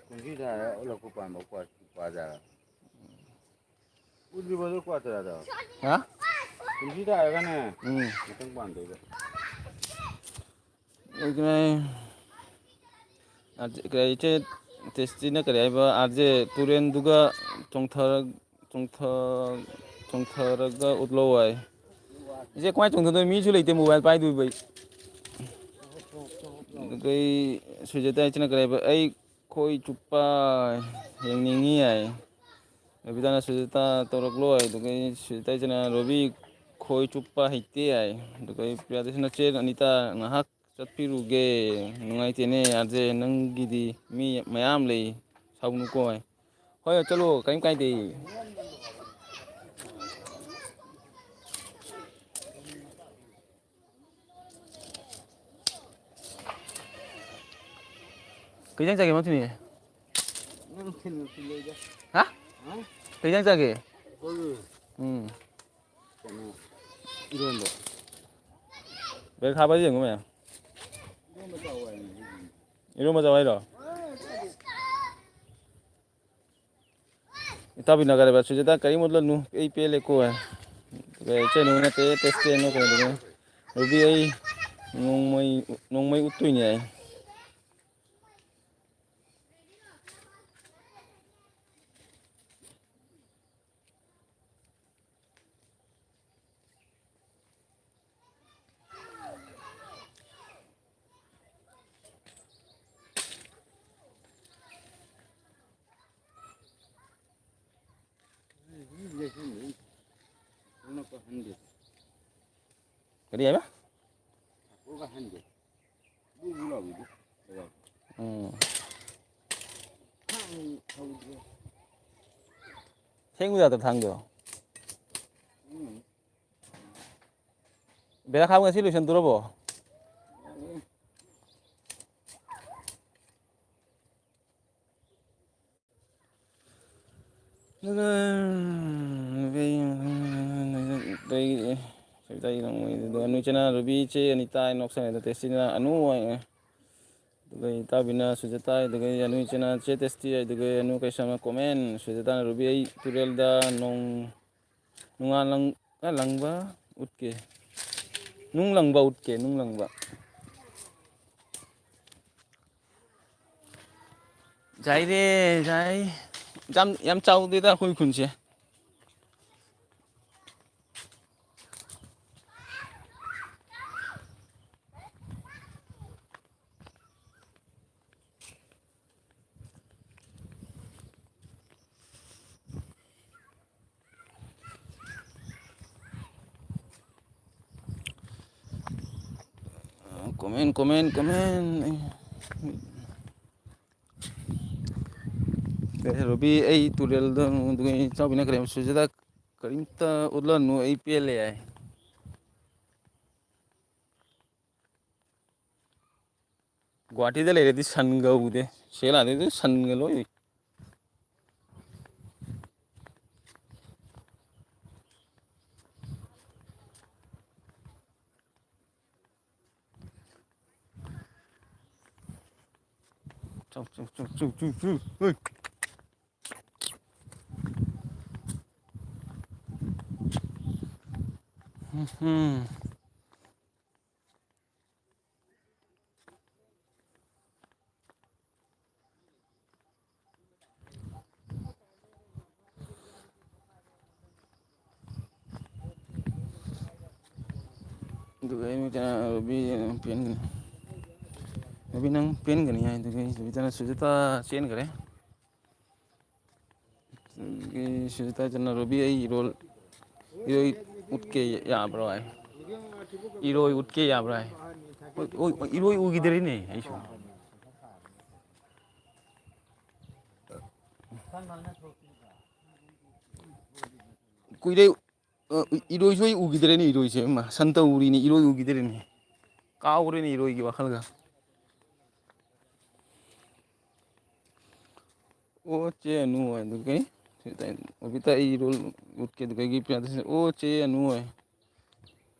ꯀꯨꯝꯁꯤ ꯊꯥꯔ ꯎꯠꯂꯛꯄ ꯄꯥꯟꯕ ꯀ꯭ꯋꯥ, ꯀ꯭ꯋꯥ ꯖꯥꯔ꯫ ꯎꯠꯂꯤꯕꯗꯣ ꯀ꯭ꯋꯥ ꯇꯔꯥꯗꯣ? ꯍꯥ? ꯀꯨꯝꯁꯤ ꯊꯥꯔꯒꯅꯦ, ꯎꯝ꯫ ꯃꯊꯪ ꯄꯥꯟꯗꯣꯏꯕ꯫ ꯑꯗꯨꯅꯦ꯫ ꯑꯥꯔ ꯖꯦ, ꯀꯔꯤ, ꯏꯆꯦ ꯇꯦꯁꯇꯤꯅ ꯀꯔꯤ ꯍꯥꯏꯕ? ꯑꯥꯔ ꯖꯦ ꯇꯨꯔꯦꯟꯗꯨꯒ ꯆꯣꯡꯊꯔ-, ꯆꯣꯡꯊ-, ꯆꯣꯡꯊꯔꯒ ꯎꯠꯂꯣ ꯍꯥꯏ꯫ ꯏꯆꯦ, ꯀꯃꯥꯏꯅ ꯆꯣꯡꯊꯗꯣꯏꯅꯣ? ꯃꯤꯁꯨ ꯂꯩꯇꯦ, ꯃꯣꯕꯥꯏꯜ ꯄꯥꯏꯗꯣꯏꯕ ꯑꯩ꯫ ꯑꯗꯨꯒ ꯑꯩ ꯁꯨꯖꯇꯥ ꯏꯆꯦꯅ ꯀꯔꯤ ꯍꯥꯏꯕ? ꯑꯩ ꯈꯣꯏ ꯆꯨꯞꯄ ꯌꯦꯡꯅꯤꯡꯉꯤ ꯍꯥꯏ꯫ ꯔꯕꯤꯇꯥꯅ ꯁꯨꯖꯇꯥ ꯇꯧꯔꯛꯂꯣ ꯍꯥꯏ꯫ ꯑꯗꯨꯒ ꯑꯩ ꯁꯨꯖꯇꯥ ꯏꯆꯦꯅ ꯔꯣꯕꯤ ꯈꯣꯏ ꯆꯨꯞꯄ ꯍꯩꯇꯦ ꯍꯥꯏ꯫ ꯑꯗꯨꯒ ꯑꯩ ꯄ꯭ꯔꯤꯌꯥꯗꯁꯨꯅ ꯆꯦ ꯑꯅꯤꯇꯥ ꯉꯥꯏꯍꯥꯛ ꯆꯠꯄꯤꯔꯨꯒꯦ꯫ ꯅꯨꯡꯉꯥꯏꯇꯦꯅꯦ, ꯑꯥꯔ ꯖꯦ, ꯅꯪꯒꯤꯗꯤ ꯃꯤ ꯃꯌꯥꯝ ꯂꯩ, ꯁꯥꯎꯅꯨꯀꯣ꯫ ꯍꯣꯏ, ꯆꯠꯂꯣ, ꯀꯔꯤꯝ ꯀꯥꯏꯗꯦ꯫ ꯀꯩ ꯏꯟꯖꯥꯡ ꯆꯥꯒꯦ, ꯃꯊꯨꯅꯤ? ꯅꯪ ꯊꯤꯜꯂꯨ, ꯊꯤꯜꯂꯨꯗ꯫ ꯍꯥ? ꯍꯥ? ꯀꯩ ꯏꯟꯖꯥꯡ ꯆꯥꯒꯦ? ꯑꯩꯈꯣꯏꯒꯤ ꯎꯝ꯫ ꯀꯩꯅꯣ, ꯏꯔꯣꯟꯕ꯫ ꯕ꯭ꯔꯦꯛ ꯍꯥꯞꯄ ꯌꯦꯡꯉꯨ ꯃꯌꯥꯝ꯫ ꯏꯔꯣꯟꯕ ꯆꯥꯎ ꯍꯥꯏꯕꯅꯤ꯫ ꯏꯔꯨ ꯃꯖꯥꯎ ꯍꯥꯏꯔꯣ? ꯏꯇꯥꯎꯕꯤꯅ ꯀꯔꯦꯕ, "ꯁꯨꯖꯥꯇꯥ, ꯀꯔꯤꯝ ꯎꯠꯂꯅꯨ, ꯑꯩ ꯄꯦꯜꯂꯦꯀꯣ" ꯍꯥꯏ꯫ ꯀꯩ ꯏꯆꯦ ꯅꯨꯡ ꯅꯠꯇꯦ, ꯇꯦꯁꯇꯦꯅꯣ ꯀꯩꯅꯣ꯫ ꯔꯨꯕꯤ, ꯑꯩ ꯅꯣꯡꯃꯩ, ꯅꯣꯡꯃꯩ ꯎꯠꯇꯣꯏꯅꯦ ꯍꯥꯏ꯫ ꯀꯔꯤ ꯍꯥꯏꯕ? ꯎꯝ꯫ ꯊꯦꯡꯕ ꯌꯥꯗ꯭ꯔꯣ ꯊꯥꯡꯗꯣ? ꯕꯦꯔꯥ ꯈꯥꯕ ꯉꯁꯤ ꯂꯣꯏꯁꯟꯗꯣꯔꯕꯣ? ꯅꯣꯏ ꯏꯆꯦꯅ ꯔꯨꯕꯤ, ꯏꯆꯦ ꯑꯅꯤꯇꯥ, ꯏꯅꯣꯛꯁꯟ, ꯇꯦꯁꯇꯤꯅ ꯑꯅꯨ ꯍꯥꯏ꯫ ꯑꯗꯨꯒ ꯏꯇꯥꯎꯕꯤꯅ ꯁꯨꯖꯇꯥ, ꯑꯗꯨꯒ ꯑꯅꯨ ꯏꯆꯦꯅ ꯆꯦ ꯇꯦꯁꯇꯤ, ꯑꯗꯨꯒ ꯑꯅꯨ ꯀꯩꯁꯥꯃ ꯀꯣꯃꯦꯟ꯫ ꯁꯨꯖꯇꯥꯅ ꯔꯨꯕꯤ, ꯑꯩ ꯇꯨꯔꯦꯜꯗ ꯅꯣꯡ ꯅꯨꯡꯉꯥꯟ ꯂꯪ-, ꯑ, ꯂꯪꯕ ꯎꯠꯀꯦ꯫ ꯅꯨꯡ ꯂꯪꯕ ꯎꯠꯀꯦ, ꯅꯨꯡ ꯂꯪꯕ꯫ ꯌꯥꯏꯔꯦ, ꯌꯥꯏ꯫ ꯌꯥꯝ, ꯌꯥꯝ ꯆꯥꯎꯗꯦꯗ ꯑꯩꯈꯣꯏ ꯈꯨꯟꯁꯦ꯫ Comment, comment, comment. ꯔꯣꯕꯤ, ꯑꯩ ꯇꯨꯔꯦꯜꯗ ꯏꯆꯥꯎꯕꯤꯅ ꯀꯔꯤꯝ ꯁꯨꯖꯗ ꯀꯔꯤꯝꯇ ꯎꯠꯂꯅꯨ, ꯑꯩ ꯄꯦꯜꯂꯦ ꯍꯥꯏ꯫ ꯒꯨꯍꯥꯇꯤꯗ ꯂꯩꯔꯗꯤ ꯁꯟꯒ ꯎꯗꯦ꯫ ꯁꯦꯂꯥꯗꯗꯤ ꯁꯟꯒ ꯂꯣꯏ ꯎꯏ꯫ ꯆꯥꯎ, ꯆꯥꯎ, ꯆꯥꯎ, ꯆꯥꯎ, ꯆꯥꯎ, ꯆꯥꯎ꯫ ꯍꯣꯏ꯫ ꯎꯝ꯫ ꯑꯗꯨꯒ ꯑꯩ ꯃꯤꯇꯅ ꯔꯣꯕꯤ ꯄꯦꯟꯒꯅꯤ꯫ ꯔꯣꯕꯤ ꯅꯪ ꯄꯦꯟꯒꯅꯤ ꯍꯥꯏ꯫ ꯑꯗꯨꯒ ꯑꯩ ꯔꯣꯕꯤꯇꯅ ꯁꯨꯖꯥꯇꯥ ꯆꯦꯟꯈ꯭ꯔꯦ꯫ ꯑꯗꯨꯒꯤ ꯁꯨꯖꯥꯇꯥ ꯆꯟꯅ ꯔꯣꯕꯤ ꯑꯩ ꯏꯔꯣꯜ, ꯏꯔꯣꯏ ꯎꯠꯀꯦ ꯌꯥꯕ꯭ꯔꯣ ꯍꯥꯏ꯫ ꯏꯔꯣꯏ ꯎꯠꯀꯦ ꯌꯥꯕ꯭ꯔꯣ ꯍꯥꯏ꯫ ꯍꯣꯏ, ꯍꯣꯏ, ꯍꯣꯏ, ꯏꯔꯣꯏ ꯎꯈꯤꯗ꯭ꯔꯦꯅꯦ ꯑꯩꯁꯨ꯫ ꯀꯨꯏꯔꯦ, ꯑ, ꯏꯔꯣꯏꯁꯨ ꯑꯩ ꯎꯈꯤꯗ꯭ꯔꯦꯅꯦ, ꯏꯔꯣꯏꯁꯦ꯫ ꯏꯃꯥ, ꯁꯟꯇ ꯎꯔꯤꯅꯤ, ꯏꯔꯣꯏ ꯎꯈꯤꯗ꯭ꯔꯦꯅꯦ꯫ ꯀꯥꯎꯈ꯭ꯔꯦꯅꯦ ꯏꯔꯣꯏꯒꯤ ꯋꯥꯈꯜꯒ꯫ ꯑꯣ, ꯆꯦ ꯑꯅꯨ ꯍꯣꯏ꯫ ꯑꯗꯨ ꯀꯩ? ꯁꯤ ꯇꯥꯏ-, ꯑꯣꯕꯤꯇꯥ ꯑꯩ ꯏꯔꯣꯜ ꯎꯠꯀꯦ꯫ ꯑꯗꯨ ꯀꯩꯒꯤ ꯄ꯭ꯔꯤꯌꯥꯗꯔꯁꯤꯅꯤ? ꯑꯣ, ꯆꯦ ꯑꯅꯨ ꯍꯣꯏ꯫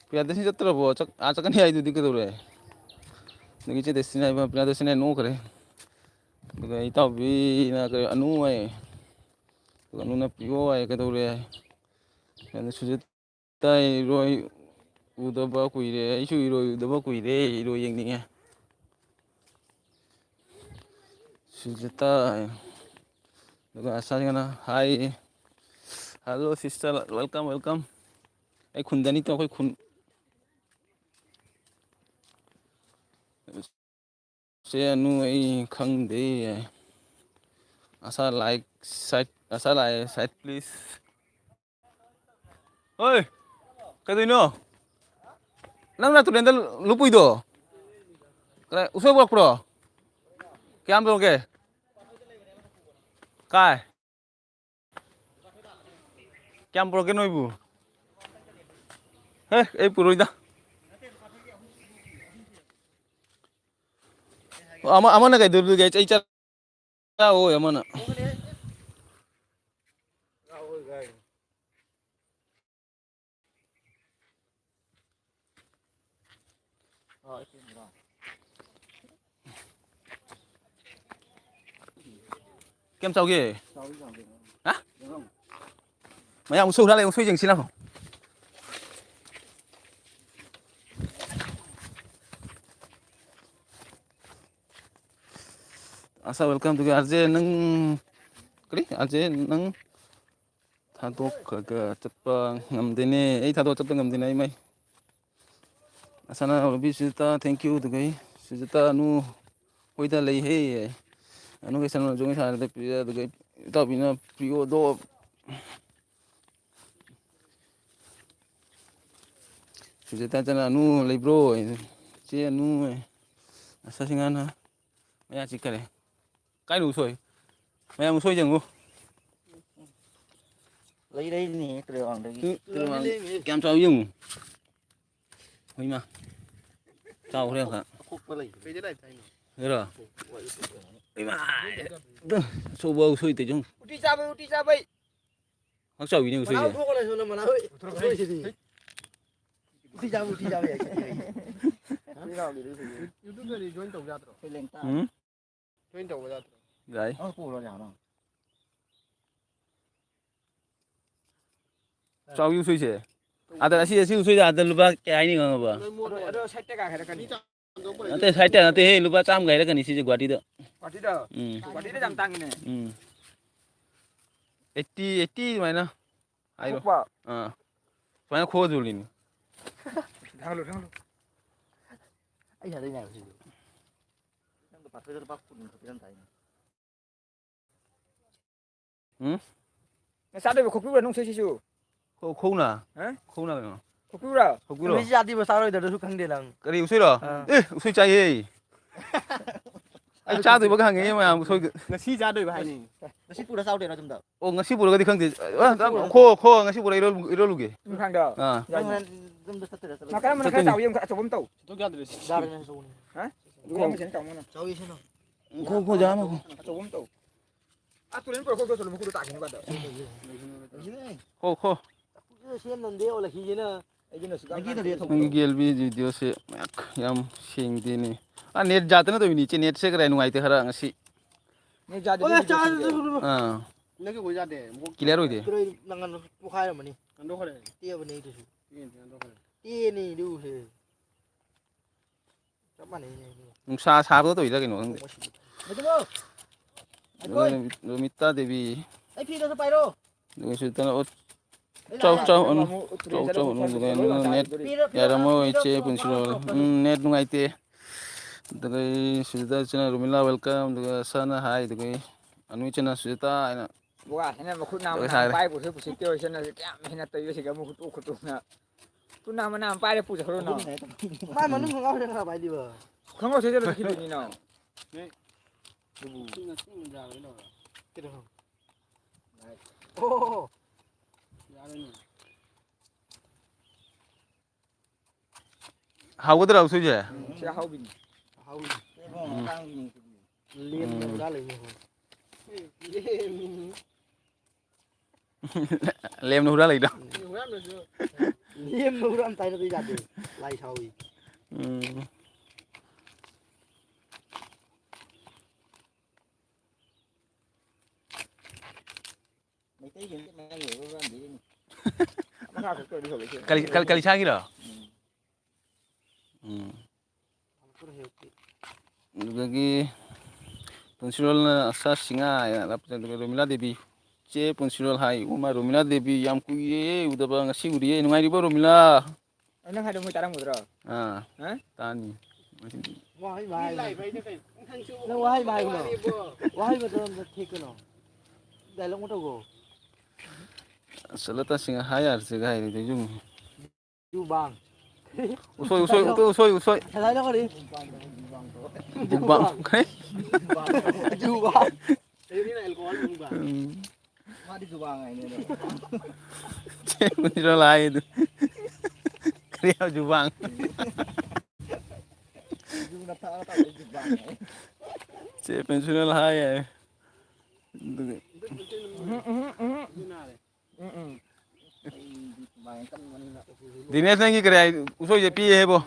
ꯄ꯭ꯔꯤꯌꯥꯗꯔꯁꯤꯅꯤ ꯆꯠꯇ꯭ꯔꯕꯣ? ꯆꯠ-, ꯑꯥ, ꯆꯠꯀꯅꯤ ꯍꯥꯏꯗꯨꯗꯤ ꯀꯩꯗꯧꯔꯦ? ꯑꯗꯒꯤ ꯆꯦ ꯗꯦꯁꯤꯅꯤ ꯍꯥꯏꯕ, ꯄ꯭ꯔꯤꯌꯥꯗꯔꯁꯤꯅꯤ ꯍꯥꯏ ꯅꯣꯛꯈ꯭ꯔꯦ꯫ ꯑꯗꯨꯒ ꯏꯇꯥꯎꯕꯤꯅ ꯀꯔꯤ, ꯑꯅꯨ ꯍꯥꯏ꯫ ꯑꯗꯨꯒ ꯑꯅꯨꯅ ꯄꯤꯌꯣ ꯍꯥꯏ, ꯀꯩꯗꯧꯔꯦ ꯍꯥꯏ? ꯑꯗꯨ ꯁꯨꯖꯤꯠ ꯇꯥꯏ, ꯏꯔꯣꯏ ꯎꯗꯕ ꯀꯨꯏꯔꯦ꯫ ꯑꯩꯁꯨ ꯏꯔꯣꯏ ꯎꯗꯕ ꯀꯨꯏꯔꯦ꯫ ꯏꯔꯣꯏ ꯌꯦꯡꯅꯤꯡꯉꯦ꯫ ꯁꯨꯖꯇꯥ꯫ ꯑꯗꯨꯒ ꯑꯁꯥꯁꯤꯡꯅ, "Hi, hello sister, welcome, welcome." ꯑꯩ ꯈꯨꯟꯗꯅꯤ ꯇꯣ, ꯑꯩꯈꯣꯏ ꯈꯨꯟ꯫ ꯆꯦ ꯑꯅꯨ, ꯑꯩ ꯈꯪꯗꯦ꯫ ꯑꯁꯥ, like, side, ꯑꯁꯥ, like, side, please. ꯍꯣꯏ, ꯀꯩꯗꯧꯅꯣ? ꯅꯪꯅ ꯇꯨꯔꯦꯟꯗ ꯂꯨꯞꯄꯨꯏꯗꯣ? ꯀꯗꯥꯏ, ꯎꯁꯣꯏ ꯄꯨꯔꯛꯄ꯭ꯔꯣ? ꯀꯌꯥꯝ ꯄꯨꯔꯛꯀꯦ? ꯀꯥꯏ? ꯀꯌꯥꯝ ꯄꯨꯔꯛꯀꯦ ꯅꯣꯏꯕꯨ? ꯍꯦ, ꯑꯩ ꯄꯨꯔꯣꯏꯗ꯫ ꯑꯃ, ꯑꯃꯅ ꯀꯩꯗꯧꯗꯣꯏꯒꯦ? ꯑꯩ ꯆꯥ-, ꯆꯥꯔꯛꯑꯣꯏ ꯑꯃꯅ꯫ ꯀꯌꯥꯝ ꯆꯥꯎꯒꯦ? ꯍꯥ? ꯃꯌꯥꯝ ꯎꯁꯣꯏ ꯍꯨꯔꯥꯜꯂꯦ, ꯎꯁꯣꯏ ꯌꯦꯡꯁꯤ ꯂꯥꯛꯑꯣ꯫ ꯑꯁꯥ, welcome to ꯑꯥꯔ ꯖꯦ ꯅꯪ, ꯀꯔꯤ? ꯑꯥꯔ ꯖꯦ ꯅꯪ ꯊꯥꯗꯣꯛꯈ꯭ꯔꯒ ꯆꯠꯄ ꯉꯝꯗꯦꯅꯦ꯫ ꯑꯩ ꯊꯥꯗꯣꯛ ꯆꯠꯄ ꯉꯝꯗꯦꯅꯦ, ꯑꯩ ꯃꯩ꯫ ꯑꯁꯥꯅ ꯔꯕꯤ ꯁꯨꯖꯥꯇꯥ, thank you ꯇꯨꯒꯩ꯫ ꯁꯨꯖꯥꯇꯥ ꯑꯅꯨ ꯍꯣꯏꯗ ꯂꯩꯍꯦ꯫ ꯑꯅꯨꯒꯤ ꯁꯅ ꯖꯣꯡ ꯁꯥꯔꯗ ꯄꯤꯔꯦ, ꯑꯗꯨꯒ ꯏꯇꯥꯎꯕꯤꯅ ꯄ꯭ꯔꯤꯌꯣꯗꯣ꯫ ꯁꯨꯖꯥꯇꯥ ꯆꯅ ꯑꯅꯨ ꯂꯩꯕ꯭ꯔꯣ? ꯆꯦ ꯑꯅꯨ꯫ ꯑꯁꯥꯁꯤꯡ ꯍꯥꯟꯅ ꯃꯌꯥ ꯆꯤꯛꯈꯔꯦ꯫ ꯀꯥꯏꯅꯣ ꯎꯁꯣꯏ? ꯃꯌꯥꯝ ꯎꯁꯣꯏ ꯌꯦꯡꯉꯨ꯫ ꯂꯩꯔꯛꯏꯅꯦ ꯇꯨꯔꯦꯜꯋꯥꯡꯗꯒꯤ꯫ ꯎꯝ, ꯇꯨꯔꯦꯜꯋꯥꯡ ꯀꯌꯥꯝ ꯆꯥꯎꯏ ꯌꯦꯡꯉꯨ꯫ ꯍꯣꯏꯃ꯫ ꯆꯥꯎꯈ꯭ꯔꯦ ꯑꯃꯨꯛꯀ꯫ ꯑꯀꯨꯞꯄ ꯂꯩ꯫ ꯀꯩꯗ ꯂꯥꯏ ꯊꯥꯏꯅꯣ? ꯍꯦꯔꯣ? ꯏꯃꯥ! ꯑꯗꯨ ꯑꯆꯧꯕ ꯎꯁꯣꯏ ꯇꯩ ꯌꯦꯡꯉꯨ꯫ ꯎꯇꯤ ꯆꯥꯕꯩ, ꯎꯇꯤ ꯆꯥꯕꯩ꯫ ꯍꯛ ꯆꯥꯎꯏꯅꯦ ꯃꯅꯥꯎ ꯎꯁꯣꯏꯁꯦ꯫ ꯊꯣꯛꯑ ꯂꯩꯁꯣ ꯅꯪ ꯃꯅꯥꯎ꯫ ꯎꯁꯣꯏꯁꯤꯗꯤ꯫ ꯎꯇꯤ ꯆꯥꯕ, ꯎꯇꯤ ꯆꯥꯕ ꯌꯥꯏ, ꯎꯇꯤ ꯆꯥꯕ ꯌꯥꯏ꯫ ꯌꯨꯇ꯭ꯌꯨꯕꯇꯗꯤ ꯖꯣꯏꯟ ꯇꯧ ꯌꯥꯗ꯭ꯔꯣ? ꯎꯝ? ꯖꯣꯏꯟ ꯇꯧꯕ ꯌꯥꯗ꯭ꯔꯣ? ꯌꯥꯏ꯫ ꯑ, ꯄꯨꯔꯣ ꯌꯥꯅꯣ꯫ ꯆꯥꯎꯏ ꯎꯁꯣꯏꯁꯦ꯫ ꯑꯗ ꯑꯁꯤ, ꯑꯁꯤ ꯎꯁꯣꯏꯁꯦ ꯑꯗ ꯂꯨꯄꯥ ꯀꯌꯥ ꯍꯥꯏꯅꯤ ꯈꯪꯉꯕ? ꯑꯗꯣ, ꯑꯗꯣ ꯁꯥꯏꯠꯇꯒ ꯍꯥꯏꯔꯛꯀꯅꯤ꯫ ꯅꯠꯇꯦ, ꯁꯥꯏꯠꯇ ꯅꯠꯇꯦꯍꯦ, ꯂꯨꯄꯥ ꯆꯥꯝꯃꯒ ꯍꯥꯏꯔꯛꯀꯅꯤ ꯁꯤꯁꯦ ꯒꯨꯍꯥꯇꯤꯗ꯫ ꯒꯨꯍꯥꯇꯤꯗ? ꯎꯝ꯫ ꯒꯨꯍꯥꯇꯤꯗ ꯌꯥꯝ ꯇꯥꯡꯉꯤꯅꯦ꯫ ꯎꯝ꯫ ꯑꯩꯠꯇꯤ, ꯑꯩꯠꯇꯤ ꯑꯗꯨꯃꯥꯏꯅ ꯍꯥꯏꯔꯣ꯫ ꯈꯣꯛꯄ? ꯑꯥ꯫ ꯁꯨꯃꯥꯏꯅ ꯈꯣꯛꯑ ꯌꯣꯜꯂꯤꯅꯤ꯫ ꯊꯥꯡꯒꯠꯂꯨ, ꯊꯥꯡꯒꯠꯂꯨ꯫ ꯑꯩ ꯁꯥꯗꯩꯅꯦ ꯍꯥꯏꯕ ꯁꯤꯁꯨ꯫ ꯅꯪꯗꯣ ꯄꯥꯊꯣꯏꯗ ꯂꯨꯄꯥ ꯀꯨꯟ ꯈꯛ ꯄꯤꯔꯝꯗꯥꯏꯅꯦ꯫ ꯎꯝ? ꯅꯪ ꯆꯥꯗꯣꯏꯕ ꯈꯣꯛꯄꯤꯕ꯭ꯔꯥ ꯅꯨꯡꯁꯣꯏ ꯁꯤꯁꯨ? ꯈꯣ-, ꯈꯣꯡꯅ? ꯍꯥ? ꯈꯣꯡꯅ ꯀꯩꯅꯣ? ꯈꯣꯛꯄꯤꯕ꯭ꯔꯥ? ꯈꯣꯛꯄꯤꯔꯣ? ꯅꯨꯃꯤꯠꯁꯤ ꯌꯥꯗ꯭ꯔꯤꯕ ꯆꯥꯔꯣꯏꯗꯕꯁꯨ ꯈꯪꯗꯦ ꯅꯪ꯫ ꯀꯔꯤ ꯎꯁꯣꯏꯔꯣ? ꯑꯥ꯫ ꯑꯦ, ꯎꯁꯣꯏ ꯆꯥꯏꯌꯦ꯫ ꯑꯩ ꯆꯥꯗꯣꯏꯕ ꯈꯪꯉꯦ ꯃꯌꯥꯝ ꯎꯁꯣꯏ꯫ ꯉꯁꯤ ꯆꯥꯗꯣꯏꯕ ꯍꯥꯏꯅꯤ꯫ ꯉꯁꯤ ꯄꯨꯔ ꯆꯥꯎꯗꯣꯏꯔꯣ ꯌꯨꯝꯗ? ꯑꯣ, ꯉꯁꯤ ꯄꯨꯔꯒꯗꯤ ꯈꯪꯗꯦ꯫ ꯑ, ꯈꯣ, ꯈꯣ, ꯉꯁꯤ ꯄꯨꯔ ꯏꯔꯣꯜ-, ꯏꯔꯣꯜꯂꯨꯒꯦ꯫ ꯅꯨꯡꯗꯥꯡꯗ? ꯑꯥ꯫ ꯅꯪ ꯍꯣꯔꯦꯟ ꯌꯨꯝꯗ ꯆꯠꯇꯣꯏꯔꯥ ꯆꯠꯂꯣꯏꯗ꯭ꯔꯥ? ꯅꯥꯀꯟ ꯑꯃꯅ ꯈꯔ ꯆꯠꯇꯣꯏꯅꯤ꯫ ꯆꯥꯎ ꯌꯦꯡꯉꯨ, ꯑꯆꯧꯕ ꯑꯃ ꯇꯧ꯫ ꯁꯤꯗꯣꯛ ꯌꯥꯗ꯭ꯔꯦ ꯁꯤ꯫ ꯌꯥꯔꯦ, ꯅꯪ ꯑꯆꯧꯕꯅꯤ꯫ ꯍꯥ? ꯑꯗꯨ ꯌꯥꯝ ꯐꯖꯅ ꯆꯥꯎ ꯃꯥꯅ꯫ ꯆꯥꯎꯋꯤ ꯁꯤꯅ꯫ ꯈꯣ, ꯈꯣ, ꯖꯥꯝ꯫ ꯑꯆꯧꯕ ꯑꯃ ꯇꯧ꯫ ꯑꯥ, ꯇꯨꯔꯦꯟ ꯄꯨꯔ ꯈꯣꯛꯇꯣꯛꯑ ꯆꯠꯂꯣ, ꯃꯈꯨꯗꯣ ꯇꯥꯈꯤꯅꯤ ꯀꯥꯏꯗ꯫ ꯈꯣ, ꯈꯣ꯫ ꯁꯦꯝꯗꯝꯗꯦ ꯑꯣꯜꯂꯛꯈꯤꯁꯤꯅ꯫ ꯑꯩꯒꯤꯅ ꯁꯨꯛꯌꯥꯝ ꯅꯪꯒꯤꯗꯗꯤ ꯀꯥꯟꯅꯗꯦ꯫ ꯊꯧꯕꯗꯣ꯫ ꯅꯪꯒꯤ ꯑꯦꯜ ꯕꯤ ꯚꯤꯗꯤꯑꯣꯁꯦ ꯃꯌꯥꯛ ꯌꯥꯝ ꯁꯦꯡꯗꯦꯅꯦ꯫ ꯑꯥ, ꯅꯦꯠ ꯌꯥꯗꯅ ꯇꯧꯔꯤꯅꯤ ꯏꯆꯦ, ꯅꯦꯠꯁꯦ ꯈꯔ ꯅꯨꯡꯉꯥꯏꯇꯦ ꯈꯔ ꯉꯁꯤ꯫ ꯅꯣꯏ ꯆꯥꯗꯦ, ꯑꯣ, ꯅꯣꯏ ꯆꯥꯗꯦ, ꯆꯥꯗꯦ꯫ ꯑꯥ꯫ ꯅꯪꯒꯤ ꯑꯣꯏ ꯌꯥꯗꯦ꯫ ꯀꯤꯂꯤꯌꯥꯔ ꯑꯣꯏꯗꯦ꯫ ꯀꯩꯅꯣ ꯅꯪ ꯄꯣꯈꯥꯏꯔꯝꯃꯅꯤ꯫ ꯍꯟꯗꯣꯛꯈ꯭ꯔꯦ꯫ ꯇꯦꯕꯅꯦ ꯑꯩꯗꯨꯁꯨ꯫ ꯇꯦꯟꯗꯦ, ꯍꯟꯗꯣꯛꯈ꯭ꯔꯦ꯫ ꯇꯦꯅꯤ ꯑꯗꯨꯁꯦ꯫ ꯆꯞ ꯃꯥꯟꯅꯩꯅꯦ ꯑꯗꯨ꯫ ꯅꯨꯡꯁꯥ ꯁꯥꯕꯗ ꯇꯧꯔꯤꯔꯥ ꯀꯩꯅꯣ ꯈꯪꯗꯦ꯫ ꯃꯗꯨꯕꯣ! ꯑꯗꯨꯒ ꯔꯣꯃꯤꯇꯥ ꯗꯦꯕꯤ꯫ ꯑꯩ ꯐꯤꯗꯣ ꯈꯔ ꯄꯥꯏꯔꯣ꯫ ꯑꯗꯨꯒ ꯁꯤꯗꯅ ꯑꯣ-, ꯑꯩ ꯆꯥꯎ, ꯂꯥꯛꯑꯦ꯫ ꯆꯥꯎ, ꯅꯪ ꯑꯅꯨ-, ꯑꯃꯨꯛ ꯇꯨꯔꯦꯜ ꯆꯥꯎ, ꯆꯠꯂ ꯆꯥꯎ, ꯑꯅꯨ, ꯐꯣꯟ ꯑꯗꯨꯒ ꯇꯧꯁꯜꯂꯣ, ꯑꯅꯨ ꯅꯦꯠ ꯐꯤꯗꯣ, ꯐꯤꯗꯣ, ꯌꯥꯔꯝꯃꯣꯏ, ꯐꯤꯗꯣ, ꯏꯆꯦ ꯐꯤꯗꯣ, ꯄꯨꯟꯁꯤꯔꯣ꯫ ꯐꯤꯗꯣ꯫ ꯎꯝ, ꯅꯦꯠ ꯅꯨꯡꯉꯥꯏꯇꯦ꯫ ꯑꯗꯨꯒ ꯁꯤꯗ ꯆꯠꯂ ꯔꯣꯃꯤꯂꯥ welcome, ꯑꯗꯨꯒ ꯁꯥꯅ hi, ꯑꯗꯨꯒ ꯑꯅꯨ ꯏꯆꯟꯅ ꯁꯨꯖꯤꯇꯥ ꯍꯥꯏꯅ ꯕꯨꯒꯥ, ꯍꯦꯟꯅ ꯃꯈꯨꯠ ꯅꯥꯝꯃ ꯂꯣꯏ ꯅꯥꯝꯃ ꯍꯥꯏꯔꯦ꯫ ꯄꯥꯏ ꯄꯨꯊꯣꯛ ꯄꯨꯁꯤꯠꯇꯦ ꯑꯣꯏꯁꯅ ꯀꯌꯥꯝ ꯍꯦꯟꯅ ꯇꯧꯏ ꯁꯤꯒ ꯃꯈꯨꯠ ꯇꯣꯛ ꯈꯨꯠꯇꯣꯛꯅ꯫ ꯈꯨꯠ ꯅꯥꯝꯃ ꯅꯥꯝꯃ ꯄꯥꯏꯔꯦ ꯄꯨꯖꯈ꯭ꯔꯣ ꯅꯪ꯫ ꯃꯥꯏ ꯃꯅꯨꯡ ꯈꯣꯡꯒ꯭ꯔꯥꯎ ꯁꯦꯠꯂ ꯄꯥꯏꯗꯤꯕ꯫ ꯈꯣꯡꯒ꯭ꯔꯥꯎ ꯁꯦꯠꯆꯜꯂ ꯆꯠꯈꯤꯗꯣꯏꯅꯤ ꯅꯪ꯫ ꯅꯦ꯫ ꯑꯗꯨꯕꯨ꯫ ꯁꯤꯅ ꯆꯤꯡ ꯌꯥꯔꯣꯏ ꯂꯧꯔ꯫ ꯀꯩꯗꯧꯔꯕ? ꯑꯣ꯫ ꯌꯥꯔꯣꯏꯅꯦ꯫ ꯍꯥꯎꯒꯗ꯭ꯔꯥ ꯎꯁꯣꯏꯁꯦ? ꯎꯝ, ꯁꯤ ꯑꯍꯥꯎꯕꯤꯅꯤ꯫ ꯑꯍꯥꯎꯕꯤꯅꯤ꯫ ꯎꯝ꯫ ꯂꯦꯝꯅ ꯎꯝ꯫ ꯍꯨꯔꯥꯟ ꯂꯩꯅꯦ ꯑꯩꯈꯣꯏ꯫ ꯂꯦꯝꯅ ꯍꯨꯔꯥꯜꯂꯛꯏꯔꯣ? ꯂꯦꯝꯅ ꯍꯨꯔꯥꯟ ꯇꯥꯏꯅꯕ ꯌꯥꯗꯦ꯫ ꯂꯥꯏ ꯁꯥꯎꯏ꯫ ꯎꯝ꯫ ꯃꯩꯇꯩꯒꯤ ꯅꯠꯇꯦ, ꯃꯌꯥꯡꯒꯤ ꯑꯣꯏꯕ ꯍꯨꯔꯥꯟꯕꯤꯔꯤꯅꯤ꯫ ꯃꯉꯥ ꯈꯛꯇ ꯑꯣꯏꯔꯗꯤ ꯐꯕ ꯁꯤ꯫ ꯀꯂꯤ-, ꯀꯂꯤ-, ꯀꯂꯤꯁꯥꯒꯤꯔꯣ? ꯎꯝ꯫ ꯎꯝ꯫ ꯑꯗꯨꯗꯒꯤ ꯄꯨꯟꯁꯤꯔꯣꯜꯅ ꯑꯁꯥ ꯁꯤꯡꯍꯥ ꯍꯥꯏꯅ ꯂꯥꯛꯄꯗ, ꯑꯗꯨꯒ ꯔꯣꯃꯤꯂꯥ ꯗꯦꯕꯤ, "ꯆꯦ ꯄꯨꯟꯁꯤꯔꯣꯜ ꯍꯥꯏ, ꯎꯃ ꯔꯣꯃꯤꯂꯥ ꯗꯦꯕꯤ, ꯌꯥꯝ ꯀꯨꯏꯔꯦ ꯎꯗꯕ, ꯉꯁꯤ ꯎꯔꯤꯌꯦ, ꯅꯨꯡꯉꯥꯏꯔꯤꯕꯣ ꯔꯣꯃꯤꯂꯥ?" ꯑꯩ ꯅꯪ ꯍꯥꯏꯗꯣ ꯃꯣꯏ ꯇꯥꯔꯝꯒꯗ꯭ꯔꯣ? ꯑꯥ, ꯍꯥ? ꯇꯥꯅꯤ꯫ ꯉꯁꯤꯗꯤ꯫ ꯋꯥꯍꯩ ꯃꯥ ꯍꯥꯏꯒꯅꯣ꯫ ꯅꯪ ꯋꯥꯍꯩ ꯃꯥ ꯍꯥꯏꯒꯅꯣ꯫ ꯋꯥꯍꯩ ꯃꯇꯝ ꯑꯝꯗ ꯊꯦꯛꯀꯅꯣ꯫ Dialogue ꯑꯃ ꯇꯧꯈꯣ꯫ ꯁꯂꯇꯥ ꯁꯤꯡꯍ ꯍꯥꯏ ꯌꯥꯔꯁꯦ ꯍꯥꯏꯔꯤꯗꯣ ꯌꯨꯝ꯫ ꯖꯨꯕꯥꯡ꯫ ꯎꯁꯣꯏ, ꯎꯁꯣꯏ, ꯎꯇꯨ, ꯎꯁꯣꯏ, ꯎꯁꯣꯏ꯫ ꯉꯁꯥꯏꯅ ꯀꯔꯤ? ꯕꯨꯛꯕꯥꯡ꯫ ꯖꯨꯕꯥꯡ꯫ ꯖꯨꯕꯥꯡ꯫ ꯎꯝ꯫ ꯃꯥꯗꯤ ꯖꯨꯕꯥꯡ ꯍꯥꯏꯅꯦ ꯑꯗꯣ꯫ ꯆꯦ ꯄꯨꯟꯁꯤꯔꯣꯜ ꯍꯥꯏꯗꯨ꯫ ꯀꯔꯤ ꯍꯥꯏꯕ ꯖꯨꯕꯥꯡ? ꯖꯨꯅ ꯊꯛꯑꯒ ꯇꯧꯕꯗꯣ ꯖꯨꯕꯥꯡ ꯍꯥꯏ꯫ ꯆꯦ ꯄꯨꯟꯁꯤꯔꯣꯜ ꯍꯥꯏ ꯍꯥꯏ꯫ ꯑꯗꯨꯒ ꯎꯝ, ꯎꯝ, ꯎꯝ꯫ ꯎꯝ, ꯎꯝ꯫ ꯗꯤꯅꯦꯁ, ꯅꯪꯒꯤ ꯀꯔꯤ ꯍꯥꯏ? ꯎꯁꯣꯏꯁꯦ ꯄꯤꯛꯑꯦ ꯍꯥꯏꯕꯣ꯫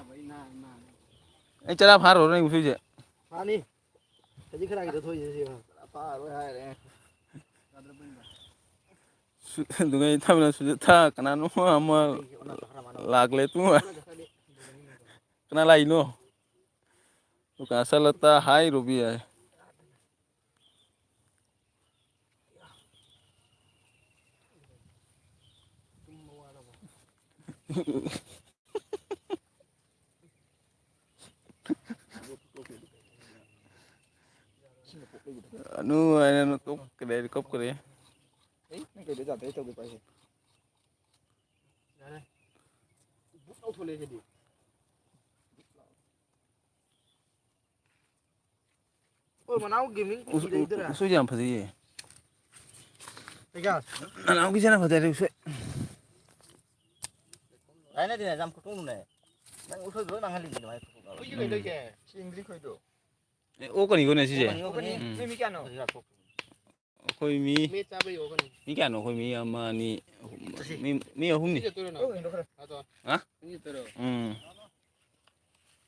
ꯑꯩ ꯆꯔꯥ ꯐꯥꯔꯨꯔꯣ ꯅꯪ ꯎꯁꯣꯏꯁꯦ꯫ ꯐꯥꯅꯤ꯫ ꯈꯖꯤꯛ ꯈꯔꯥꯛꯀꯤꯗ ꯊꯣꯛꯏꯁꯦ ꯁꯤ ꯌꯦꯡꯉꯣ꯫ ꯂꯥꯛꯑꯔꯣꯏ ꯍꯥꯏꯔꯦ꯫ ꯁꯨ-, ꯑꯗꯨꯉꯩ ꯊꯝꯅ ꯁꯨꯖꯥꯇꯥ ꯀꯅꯥꯅꯣ ꯑꯃ ꯂꯥꯛꯂꯦ ꯇꯨ꯫ ꯀꯅꯥ ꯂꯥꯛꯏꯅꯣ? ꯗꯨꯀꯥꯟ ꯆꯠꯂꯇ ꯍꯥꯏꯔꯨꯕ ꯌꯥꯏ꯫ ꯑꯅꯨ ꯍꯥꯏꯅ ꯀꯞꯀꯔꯦ, ꯀꯞꯀꯔꯦ꯫ ꯑꯩ ꯅꯪ ꯀꯩꯗ ꯖꯥꯠꯇ ꯑꯩ ꯇꯧꯒꯦ ꯄꯥꯏꯁꯦ꯫ ꯌꯥꯔꯦ꯫ ꯕꯨꯛ ꯂꯥꯎ ꯊꯣꯛꯂꯛꯑꯦ ꯁꯤꯗꯤ꯫ ꯑꯣ, ꯃꯅꯥꯎ ꯒꯦꯃꯤꯡ ꯎꯁ-, ꯎ-, ꯂꯩꯗꯣꯏꯔꯥ? ꯎꯁꯣꯏꯁꯦ ꯌꯥꯝ ꯐꯖꯩꯌꯦ꯫ ꯀꯩꯀꯥ? ꯃꯅꯥꯎꯒꯤꯁꯤꯅ ꯐꯖꯔꯦ ꯎꯁꯣꯏ꯫ ꯍꯥꯏꯅꯗꯤꯅꯦ, ꯌꯥꯝ ꯈꯨꯇꯣꯡꯅꯦ꯫ ꯅꯪ ꯎꯁꯣꯏ ꯂꯣꯏ ꯃꯥꯡꯍꯜꯂꯤꯅꯦ ꯑꯗꯨꯃꯥꯏꯅ ꯈꯨꯇꯣꯡ ꯇꯧꯔꯒ꯫ ꯑꯩꯈꯣꯏꯒꯤ ꯀꯩꯗꯧꯒꯦ? ꯁꯤ ꯏꯪꯂꯤꯁ ꯈꯣꯏꯗꯣ꯫ ꯑꯦ, ꯑꯣꯛꯀꯅꯤꯀꯣꯅꯦ ꯁꯤꯁꯦ? ꯑꯣꯛꯀꯅꯤ, ꯑꯣꯛꯀꯅꯤ꯫ ꯎꯝ꯫ ꯅꯣꯏ ꯃꯤ ꯀꯌꯥꯅꯣ? ꯑꯩꯈꯣꯏ ꯃꯤ, ꯃꯤ ꯆꯥꯕꯩ ꯑꯣꯛꯀꯅꯤ꯫ ꯃꯤ ꯀꯌꯥꯅꯣ? ꯑꯩꯈꯣꯏ ꯃꯤ ꯑꯃ, ꯑꯅꯤ, ꯑꯍꯨꯝ, ꯆꯠꯁꯤ꯫ ꯃꯤ, ꯃꯤ ꯑꯍꯨꯝꯅꯤ꯫ ꯃꯤ ꯆꯠꯇꯣꯏꯔꯣ ꯅꯪ? ꯑꯣꯛ ꯌꯦꯟꯗꯣ ꯈꯔ꯫ ꯍꯥ? ꯃꯤ ꯆꯠꯇꯣꯏꯔꯣ? ꯎꯝ꯫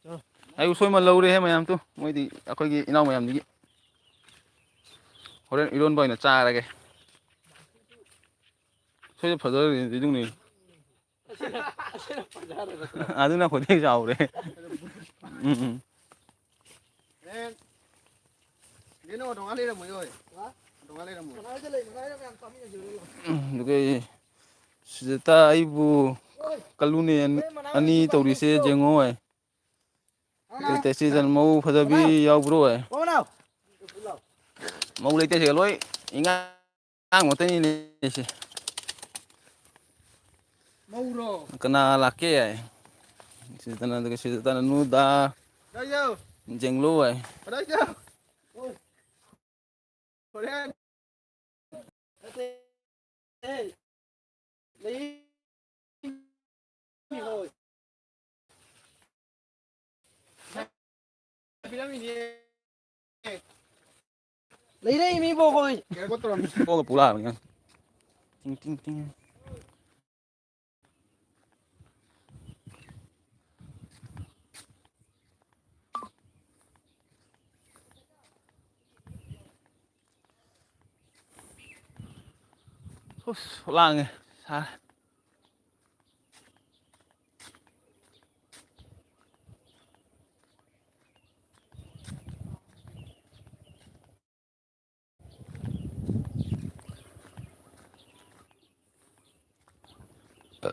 ꯆꯠꯂꯣ꯫ ꯑꯩ ꯎꯁꯣꯏ ꯑꯃ ꯂꯧꯔꯦꯍꯦ ꯃꯌꯥꯝ ꯇꯨ꯫ ꯃꯣꯏꯗꯤ ꯑꯩꯈꯣꯏꯒꯤ ꯏꯅꯥꯎ ꯃꯌꯥꯝꯗꯒꯤ꯫ ꯍꯣꯔꯦꯟ ꯏꯔꯣꯟꯕ ꯑꯣꯏꯅ ꯆꯥꯔꯒꯦ꯫ ꯎꯁꯣꯏꯁꯦ ꯐꯖꯔꯦ, ꯏꯗꯨꯡꯅꯤ꯫ ꯑꯗꯨꯅ ꯈ꯭ꯋꯥꯏꯗꯒꯤ ꯆꯥꯎꯔꯦ꯫ ꯎꯝ, ꯎꯝ꯫ ꯑꯦ, ꯀꯩꯅꯣ, ꯇꯣꯉꯥꯟ ꯂꯩꯔꯝꯃꯣꯏ, ꯍꯣꯏ꯫ ꯇꯣꯉꯥꯟ ꯂꯩꯔꯝꯃꯣꯏ꯫ ꯎꯝ, ꯑꯗꯨꯒ ꯑꯩ ꯁꯤꯗꯇ ꯑꯩꯕꯨ ꯀꯜꯂꯨꯅꯦ ꯑꯅꯤ ꯇꯧꯔꯤꯁꯦ ꯌꯦꯡꯉꯣ, ꯍꯣꯏ꯫ ꯂꯩꯇꯦ, ꯁꯤꯗ ꯃꯧ ꯐꯖꯕꯤ ꯌꯥꯎꯕ꯭ꯔꯣ, ꯍꯣꯏ? ꯃꯧ ꯂꯩꯇꯦ, ꯁꯤꯗ ꯂꯣꯏ ꯏꯉꯥꯡ ꯉꯥꯡ ꯉꯥꯛꯇꯅꯤꯅꯦ ꯁꯤ꯫ ꯃꯧꯔꯣ? ꯀꯅꯥ ꯂꯥꯛꯀꯦ? ꯁꯤꯗꯅ, ꯑꯗꯨꯒ ꯁꯤꯗꯅ ꯅꯨꯗ ꯀꯗꯥꯏ ꯌꯧ? ꯖꯦꯡꯂꯨ ꯍꯥꯏ꯫ ꯀꯗꯥꯏ ꯌꯧ? ꯍꯣꯔꯦꯟ꯫ ꯅꯠꯇꯦ꯫ ꯂꯩ꯫ ꯍꯣꯏ꯫ ꯂꯩꯔꯛꯏ ꯃꯤꯕꯨ ꯑꯩꯈꯣꯏ꯫ ꯀꯣꯛꯀ ꯄꯨ ꯂꯥꯛꯑꯕꯅꯤ꯫ ꯇꯤꯡ, ꯇꯤꯡ, ꯇꯤꯡ꯫ ꯑꯁ, ꯂꯥꯡꯉꯦ꯫ ꯁꯥꯔꯦ꯫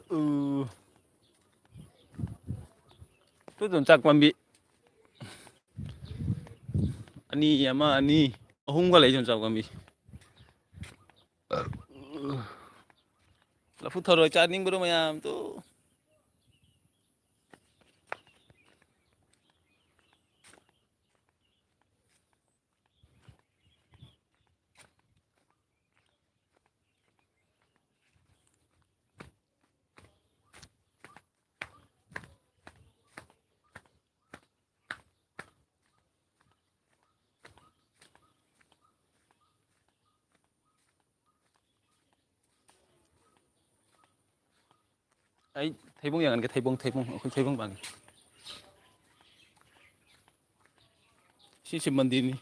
ꯎ꯫ ꯇꯨ ꯌꯣꯡꯆꯥꯛ ꯄꯥꯝꯕꯤ ꯑꯅꯤ, ꯑꯃ, ꯑꯅꯤ, ꯑꯍꯨꯝꯒ ꯂꯩ ꯌꯣꯡꯆꯥꯛ ꯄꯥꯝꯕꯤ꯫ ꯂꯐꯨ ꯊꯔꯣ ꯆꯥꯅꯤꯡꯕ꯭ꯔꯣ ꯃꯌꯥꯝ? ꯇꯨ꯫ ꯑꯩ ꯊꯩꯕꯣꯡ ꯌꯦꯡꯍꯟꯒꯦ, ꯊꯩꯕꯣꯡ, ꯊꯩꯕꯣꯡ, ꯑꯩꯈꯣꯏ ꯊꯩꯕꯣꯡ ꯄꯥꯟꯒꯦ꯫ ꯁꯤꯁꯦ ꯃꯟꯗꯤꯔꯅꯤ꯫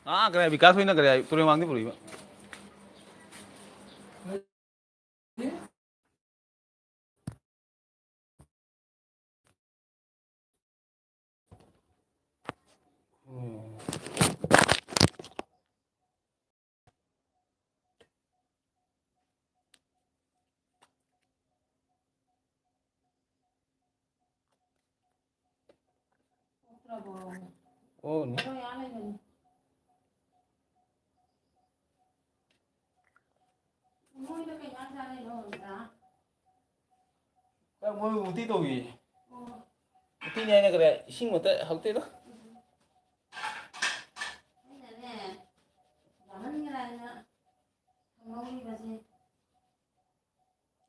ꯑꯥ, ꯀꯔꯥꯏ ꯕꯤꯀꯥꯁ ꯍꯣꯏꯅ ꯀꯔꯥꯏ ꯇꯨꯔꯦꯜ ꯃꯥꯡꯗ ꯄꯨꯔꯛꯏꯕ? ꯑꯣ, ꯅꯦ꯫ ꯃꯣꯏꯗ ꯀꯩ ꯏꯟꯖꯥꯡ ꯆꯥꯔꯤꯅꯣ, ꯗꯗꯥ? ꯃꯣꯏ ꯎꯇꯤ ꯇꯧꯔꯤ꯫ ꯑꯣ꯫ ꯎꯇꯤꯅꯦ ꯍꯥꯏꯅꯈ꯭ꯔꯦ, ꯏꯁꯤꯡ ꯑꯃꯇ ꯍꯧꯗꯦꯗ꯫ ꯑꯩꯅꯅꯦ, ꯌꯥꯝꯃꯟꯈ꯭ꯔꯦ ꯍꯥꯏꯅ ꯊꯝꯍꯧꯔꯤꯕꯁꯦ꯫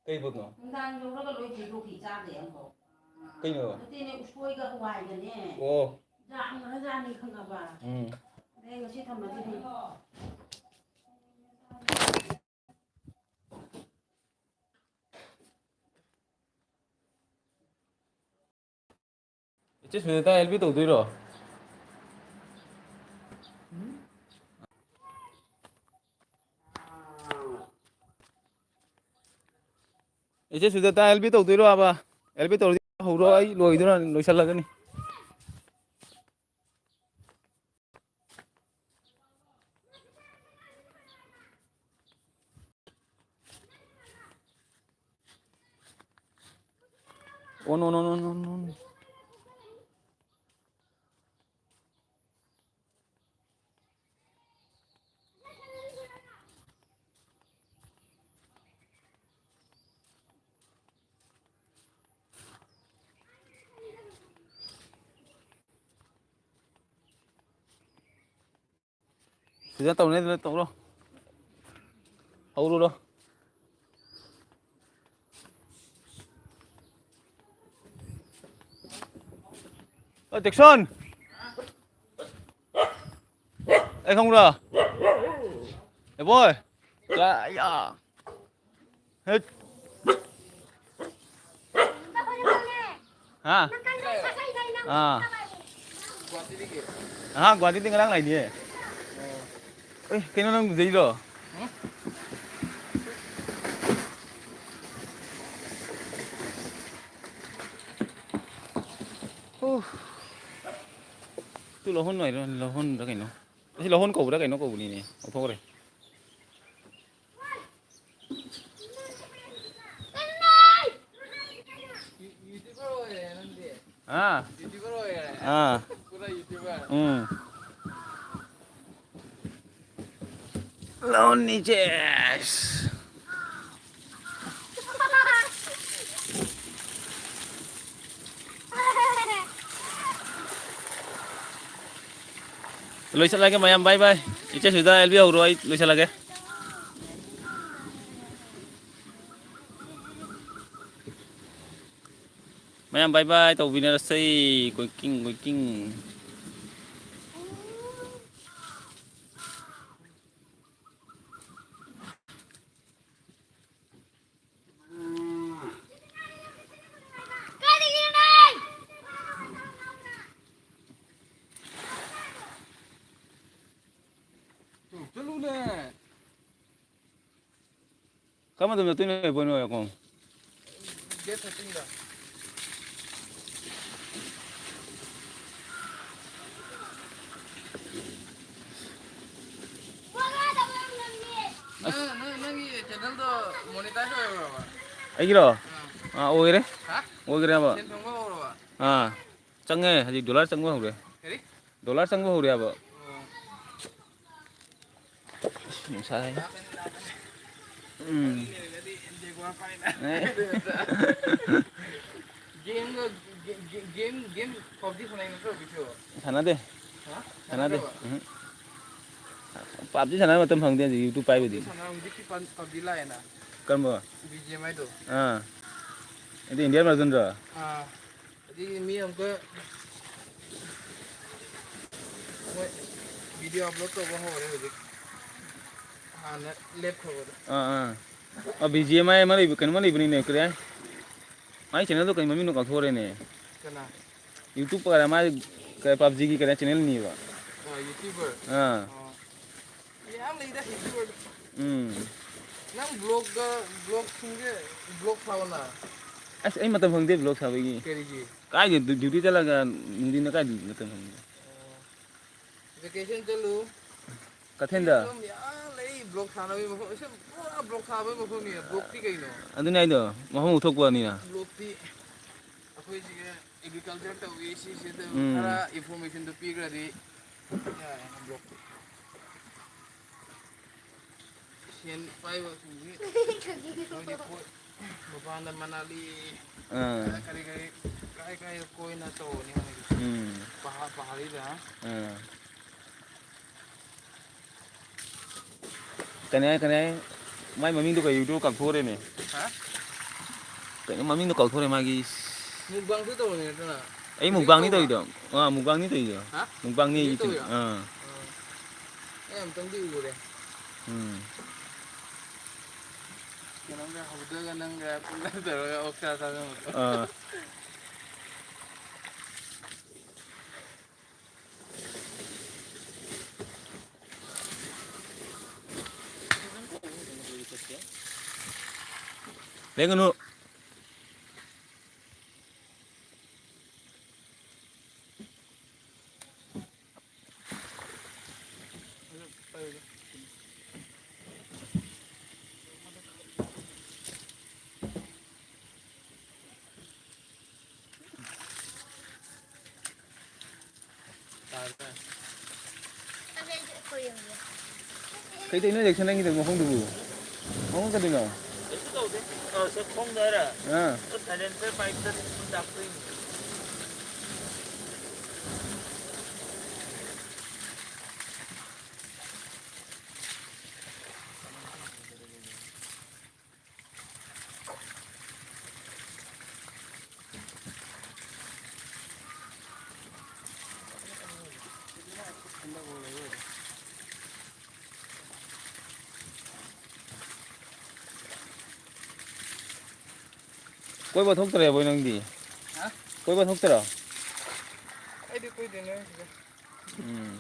ꯀꯩ ꯄꯣꯠꯅꯣ? ꯅꯨꯡꯗꯥꯡ ꯌꯧꯔꯒ ꯂꯣꯏ ꯊꯤꯗꯣꯛꯈꯤ, ꯆꯥꯗꯦ ꯑꯃꯐꯥꯎ꯫ ꯀꯩꯅꯣ? ꯅꯠꯇꯦꯅꯦ, ꯎꯁꯣꯏꯒ ꯍꯋꯥꯏꯒꯅꯦ꯫ ꯑꯣ꯫ ꯌꯥꯝꯈ꯭ꯔꯖꯥꯠꯅꯤ ꯈꯪꯉꯕ? ꯎꯝ꯫ ꯑꯗꯩ ꯉꯁꯤ ꯊꯝꯃꯗꯤ ꯐꯩ꯫ ꯏꯆꯦ ꯁꯨꯖꯥꯇꯥ, ꯑꯦꯜ ꯕꯤ ꯇꯧꯗꯣꯏꯔꯣ? ꯏꯆꯦ ꯁꯨꯖꯥꯇꯥ, ꯑꯦꯜ ꯕꯤ ꯇꯧꯗꯣꯏꯔꯣ ꯍꯥꯏꯕ? ꯑꯦꯜ ꯕꯤ ꯇꯧꯔꯗꯤ ꯍꯧꯔꯣ, ꯑꯩ ꯂꯣꯏꯗꯣꯏꯔꯥ, ꯂꯣꯏꯁꯤꯜꯂꯒꯅꯤ꯫ ꯑꯣ, ꯅꯣ, ꯅꯣ, ꯅꯣ, ꯅꯣ, ꯅꯣ꯫ ꯁꯤꯗ ꯇꯧꯅꯤ, ꯑꯗꯨꯗ ꯇꯧꯔꯣ꯫ ꯍꯧꯔꯨꯔꯣ꯫ ꯑ, ꯇꯦꯛꯁꯣꯟ! ꯑꯩ ꯈꯪꯕ꯭ꯔꯥ? ꯑꯦ ꯕꯣꯏ! ꯀꯥ-, ꯌꯥ! ꯍꯦꯠ! ꯍꯥ? ꯑꯥ꯫ ꯑꯍꯥ, ꯒꯨꯍꯥꯇꯤꯗꯤ ꯉꯔꯥꯡ ꯂꯥꯛꯏꯅꯦ꯫ ꯑꯦ, ꯀꯩꯅꯣ ꯅꯪ ꯂꯨꯖꯩꯗꯣ? ꯑꯣ꯫ ꯇꯨ ꯂꯧꯍꯣꯟ ꯍꯥꯏꯔꯣ, ꯂꯧꯍꯣꯟꯗ ꯀꯩꯅꯣ? ꯑꯁꯤ ꯂꯧꯍꯣꯟ ꯀꯧꯕ꯭ꯔꯥ ꯀꯩꯅꯣ ꯀꯧꯕꯅꯤꯅꯦ, ꯀꯥꯎꯊꯣꯛꯈ꯭ꯔꯦ꯫ ꯌꯨ-, ꯌꯨꯇ꯭ꯌꯨꯕꯔ ꯑꯣꯏꯔꯦ ꯅꯪꯗꯤ꯫ ꯑꯥ꯫ ꯌꯨꯇ꯭ꯌꯨꯕꯔ ꯑꯣꯏꯔꯦ꯫ ꯑꯥ꯫ ꯄꯨꯔꯥ ꯌꯨꯇ꯭ꯌꯨꯕꯔ꯫ ꯎꯝ꯫ ꯂꯧꯍꯣꯟꯅꯤ ꯆꯦꯁ꯫ ꯂꯣꯏꯁꯤꯜꯂꯒꯦ ꯃꯌꯥꯝ, bye bye꯫ ꯏꯆꯦ ꯁꯨꯖꯥ, ꯑꯦꯜ ꯕꯤ ꯍꯧꯔꯣ, ꯑꯩ ꯂꯣꯏꯁꯤꯜꯂꯒꯦ꯫ ꯃꯌꯥꯝ bye bye ꯇꯧꯕꯤꯅꯔꯁꯦ꯫ ꯀꯣꯏꯀꯤꯡ, ꯀꯣꯏꯀꯤꯡ꯫ ꯀꯔꯝꯕ ꯃꯇꯝꯗ ꯆꯠꯇꯣꯏꯅꯣ ꯍꯥꯏꯕꯅꯣ, ꯌꯥꯀꯣ? Date thirteen ꯗ꯫ ꯑꯁ꯫ ꯅꯪ, ꯅꯪ, ꯅꯪꯒꯤ channel ꯗꯣ monetize ꯑꯣꯏꯔꯕ? ꯑꯩꯒꯤꯔꯣ? ꯑꯥ꯫ ꯑꯥ, ꯑꯣꯏꯔꯦ꯫ ꯍꯥ? ꯑꯣꯏꯈ꯭ꯔꯦꯕ꯫ ꯁꯦꯟ ꯐꯪꯕ ꯍꯧꯔꯕ? ꯑꯥ꯫ ꯆꯪꯉꯦ, ꯍꯧꯖꯤꯛ dollar ꯆꯪꯕ ꯍꯧꯔꯦ꯫ ꯀꯔꯤ? Dollar ꯆꯪꯕ ꯍꯧꯔꯦ ꯍꯥꯏꯕ꯫ ꯑꯣ꯫ ꯑꯁ, ꯅꯨꯡꯁꯥ ꯁꯥꯏ꯫ ꯎꯝ꯫ ꯑꯦ꯫ Game ꯒ, ꯒꯦ-, ꯒꯦ-, game, game PUBG ꯁꯥꯟꯅꯩ ꯅꯠꯇ꯭ꯔꯣ ꯍꯧꯖꯤꯛꯁꯨ? ꯁꯥꯟꯅꯗꯦ꯫ ꯍꯥ? ꯁꯥꯟꯅꯗꯦ꯫ ꯁꯥꯟꯅꯗ꯭ꯔꯕ? ꯎꯝ꯫ PUBG ꯁꯥꯟꯅꯕ ꯃꯇꯝ ꯐꯪꯗꯦ ꯍꯧꯖꯤꯛ, YouTube ꯄꯥꯏꯕꯗꯤ꯫ PUBG ꯁꯥꯟꯅ-, ꯍꯧꯖꯤꯛꯇꯤ ꯄꯟ-, PUBG ꯂꯥꯛꯑꯦꯅ꯫ ꯀꯔꯝꯕ? BGMI ꯗꯣ꯫ ꯑꯥ꯫ ꯑꯗꯨ Indian version ꯗꯣ? ꯑꯥ꯫ ꯑꯗꯒꯤ ꯃꯤ ꯑꯃꯨꯛꯀ ꯃꯣꯏ video upload ꯇꯧꯕ ꯍꯧꯔꯦ ꯍꯧꯖꯤꯛ꯫ ꯍꯥꯟꯅ ꯂꯦꯞꯈ꯭ꯔꯕꯗꯣ꯫ ꯑꯥ, ꯑꯥ꯫ ꯑ, BGMI ꯑꯃ ꯂꯩꯕ, ꯀꯩꯅꯣꯃ ꯂꯩꯕꯅꯤꯅꯦ, ꯀꯔꯤ ꯍꯥꯏ? ꯃꯥꯏ channel ꯗꯣ ꯀꯩ ꯃꯃꯤꯡꯅꯣ ꯀꯥꯎꯊꯣꯛꯈ꯭ꯔꯦꯅꯦ꯫ ꯀꯅꯥ? YouTube ꯀꯥꯏꯅ ꯃꯥꯏ ꯀꯩ PUBG ꯒꯤ ꯀꯩꯅꯣ channel ꯅꯦꯕ꯫ ꯑꯣ, YouTuber꯫ ꯑꯥ꯫ ꯑꯣ꯫ ꯌꯥꯝ ꯂꯩꯗ YouTuber꯫ ꯎꯝ꯫ ꯅꯪ vlog ꯀ, vlog ꯁꯤꯡꯁꯦ, vlog ꯁꯥꯎꯅ꯫ ꯑꯁ, ꯑꯩ ꯃꯇꯝ ꯐꯪꯗꯦ vlog ꯁꯥꯕꯒꯤ꯫ ꯀꯔꯤꯒꯤ? ꯀꯥꯏꯗ du-, duty ꯆꯠꯂꯒ ꯅꯨꯡꯊꯤꯟꯗ ꯀꯥꯏꯗ ꯃꯇꯝ ꯐꯪꯒꯦ? ꯑꯣ꯫ Vacation ꯆꯠꯂꯨ꯫ ꯀꯩꯊꯦꯜꯗ? ꯁꯤꯗ ꯃꯌꯥꯝ ꯂꯩ, vlog ꯁꯥꯟꯅꯕꯒꯤ ꯃꯐꯝ꯫ ꯁꯤ ꯄꯨꯔꯥ vlog ꯁꯥꯕꯒꯤ ꯃꯐꯝꯅꯤ꯫ Vlog ꯇꯤ ꯀꯩꯅꯣ? ꯑꯗꯨꯅꯦ ꯍꯥꯏꯗꯣ, ꯃꯐꯝ ꯎꯊꯣꯛꯄꯅꯤꯅ꯫ Vlog ꯇꯤ ꯑꯩꯈꯣꯏ ꯁꯤꯒ agriculture ꯇꯧꯏ, ꯁꯤꯁꯤꯗ ꯎꯝ꯫ ꯈꯔ information ꯗꯨ ꯄꯤꯈ꯭ꯔꯗꯤ ꯌꯥꯔꯦ, vlog ꯇꯤ꯫ ꯁꯦꯟ ꯄꯥꯏꯕꯁꯤꯡꯁꯤ ꯃꯣꯏꯗꯤ ꯀꯣꯏ-, ꯃꯄꯥꯟꯗ ꯃꯅꯥꯂꯤ, ꯑꯥ꯫ ꯀꯔꯤ ꯀꯔꯤ, ꯀꯥꯏ ꯀꯥꯏꯗ ꯀꯣꯏꯅ ꯇꯧꯕꯅꯤ ꯃꯣꯏꯗꯤ꯫ ꯎꯝ꯫ ꯄꯍꯥ-, ꯄꯍꯥꯔꯤꯗ꯫ ꯑꯥ꯫ ꯀꯩꯅꯣ ꯍꯥꯏ, ꯀꯩꯅꯣ ꯍꯥꯏ, ꯃꯥꯏ ꯃꯃꯤꯡꯗꯣ ꯀꯩꯗꯣ ꯀꯥꯎꯊꯣꯛꯈ꯭ꯔꯦꯅꯦ꯫ ꯍꯥ? ꯀꯩꯅꯣ ꯃꯃꯤꯡꯗꯣ ꯀꯥꯎꯊꯣꯛꯈ꯭ꯔꯦ ꯃꯥꯒꯤ꯫ Mukbang ꯁꯨ ꯇꯧꯕꯅꯤ ꯅꯠꯇꯅ꯫ ꯑꯩ ꯍꯧꯖꯤꯛ mukbang ꯅꯤ ꯇꯧꯕ? ꯇꯧꯔꯤꯗꯣ꯫ ꯑꯥ, mukbang ꯅꯤ ꯇꯧꯔꯤꯗꯣ꯫ ꯍꯥ? Mukbang ꯅꯤ ꯍꯧꯖꯤꯛ YouTube꯫ ꯇꯧꯔꯤꯔꯣ? ꯑꯥ꯫ ꯑꯥ꯫ ꯑꯩ ꯑꯝꯇꯪꯗꯤ ꯎꯔꯦ꯫ ꯎꯝ꯫ ꯀꯩꯅꯣꯝꯒ ꯍꯧꯗꯒ ꯅꯪꯒ ꯄꯨꯟꯅ ꯇꯧꯔꯒ ꯑꯣꯛꯁꯥ ꯆꯥꯅꯕꯗꯣ꯫ ꯑꯥ꯫ ꯂꯦꯡꯒꯅꯨ꯫ ꯀꯩꯗꯧꯅꯣ election ꯅꯪꯒꯤꯗꯣ ꯃꯈꯣꯡꯗꯨꯕꯨ? ꯃꯈꯣꯡ ꯀꯩꯗꯧꯅꯣ? ꯀꯩꯁꯨ ꯇꯧꯗꯦ꯫ ꯑ, ꯁꯦ ꯈꯣꯡꯗ ꯍꯥꯏꯔ? ꯑꯥ꯫ ꯑ, silencer pipe ꯇ ꯁꯨꯝ ꯆꯥꯛꯊꯣꯛꯏꯅꯤ꯫ ꯀꯣꯏꯕ ꯊꯣꯛꯇ꯭ꯔꯦꯕꯣꯏ ꯅꯪꯗꯤ? ꯍꯥ? ꯀꯣꯏꯕ ꯊꯣꯛꯇ꯭ꯔꯣ? ꯑꯩꯗꯤ ꯀꯣꯏꯗꯦꯅꯦ ꯁꯤꯗ꯫ ꯎꯝ꯫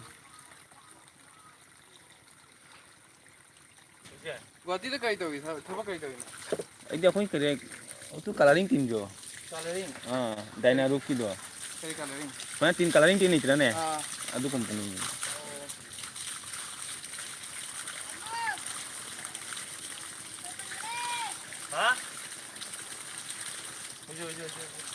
ꯒꯨꯍꯥꯇꯤꯗ ꯀꯔꯤ ꯇꯧꯔꯤ? ꯊꯕꯛ ꯀꯔꯤ ꯇꯧꯔꯤꯅꯣ? ꯑꯩꯗꯤ ꯑꯩꯈꯣꯏ ꯀꯔꯤ, ꯑꯗꯨ colouring team ꯗꯣ꯫ Colouring? ꯑꯥ, ꯗꯥꯏꯅꯥ ꯒ꯭ꯔꯨꯞꯀꯤꯗꯣ꯫ ꯀꯔꯤ colouring? ꯁꯨꯃꯥꯏꯅ team, colouring team ꯂꯩꯇ꯭ꯔꯅꯦ? ꯑꯥ꯫ ꯑꯗꯨ company ꯅꯤ꯫ ꯑꯣ꯫ ꯍꯥ? ꯍꯧꯖꯤꯛ, ꯍꯧꯖꯤꯛ, ꯍꯧꯖꯤꯛ, ꯍꯧꯖꯤꯛ꯫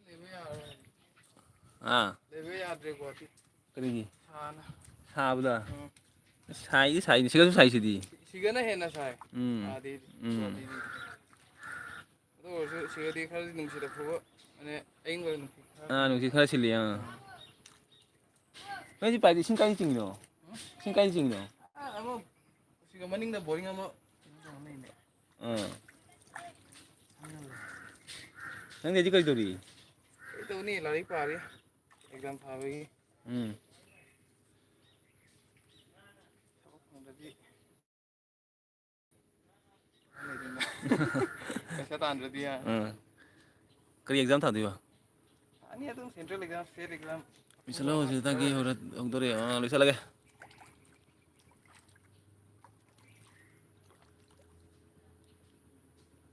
ꯂꯩꯕ ꯌꯥꯔꯣꯏ꯫ ꯑꯥ꯫ ꯂꯩꯕ ꯌꯥꯗ꯭ꯔꯦ ꯒꯨꯍꯥꯇꯤ꯫ ꯀꯔꯤꯒꯤ? ꯁꯥꯅ꯫ ꯁꯥꯕꯗ? ꯎꯝ꯫ ꯁꯥꯏꯗꯤ ꯁꯥꯏꯅꯤ, ꯁꯤꯒꯁꯨ ꯁꯥꯏꯁꯤꯗꯤ꯫ ꯁꯤꯒꯅ ꯍꯦꯟꯅ ꯁꯥꯏ꯫ ꯎꯝ꯫ ꯑꯥꯗꯩꯗꯤ, ꯎꯝ꯫ ꯒꯨꯍꯥꯇꯤꯗꯤ꯫ ꯑꯗꯨ ꯑꯣꯏꯔꯁꯨ ꯁꯤꯗꯗꯤ ꯈꯔꯗꯤ ꯅꯨꯡꯁꯤꯠ ꯑꯐꯨꯕ, ꯃꯥꯅꯦ, ꯑꯏꯪꯕ ꯅꯨꯡꯁꯤꯠ ꯈꯔ ꯑꯥ, ꯅꯨꯡꯁꯤꯠ ꯈꯔ ꯁꯤꯜꯂꯤ, ꯑꯥ꯫ ꯅꯣꯏꯗꯤ ꯄꯥꯏꯞ ꯏꯁꯤꯡ ꯀꯥꯏꯗ ꯆꯤꯡꯉꯤꯅꯣ? ꯏꯁꯤꯡ ꯀꯥꯏꯗ ꯆꯤꯡꯉꯤꯅꯣ? ꯑꯥ, ꯑꯃ ꯁꯤꯒ ꯃꯅꯤꯡꯗ ꯕꯣꯔꯤꯡ ꯑꯃ ꯂꯩꯅꯦ꯫ ꯑꯥ꯫ ꯅꯪꯗꯤ ꯍꯧꯖꯤꯛ ꯀꯔꯤ ꯇꯧꯔꯤ? ꯀꯩ ꯇꯧꯅꯤ? ꯂꯥꯏꯔꯤꯛ ꯄꯥꯔꯤ꯫ Exam ꯊꯥꯕꯒꯤ꯫ ꯎꯝ꯫ ꯄꯩꯁꯥ ꯇꯥꯟꯗ꯭ꯔꯗꯤ꯫ ꯑꯥ꯫ ꯀꯔꯤ ꯑꯦꯛꯖꯥꯝ ꯊꯥꯗꯣꯏꯕ? ꯑꯅꯤ ꯑꯗꯨꯝ, ꯁꯦꯟꯇ꯭ꯔꯦꯜ ꯑꯦꯛꯖꯥꯝ, ꯁ꯭ꯇꯦꯠ ꯑꯦꯛꯖꯥꯝ꯫ ꯂꯣꯏꯁꯤꯜꯂꯣ, ꯍꯧꯖꯤꯛꯇꯒꯤ ꯍꯧꯔ-, ꯍꯧꯗꯣꯔꯛꯑꯦ꯫ ꯑꯥ, ꯂꯣꯏꯁꯤꯜꯂꯒꯦ꯫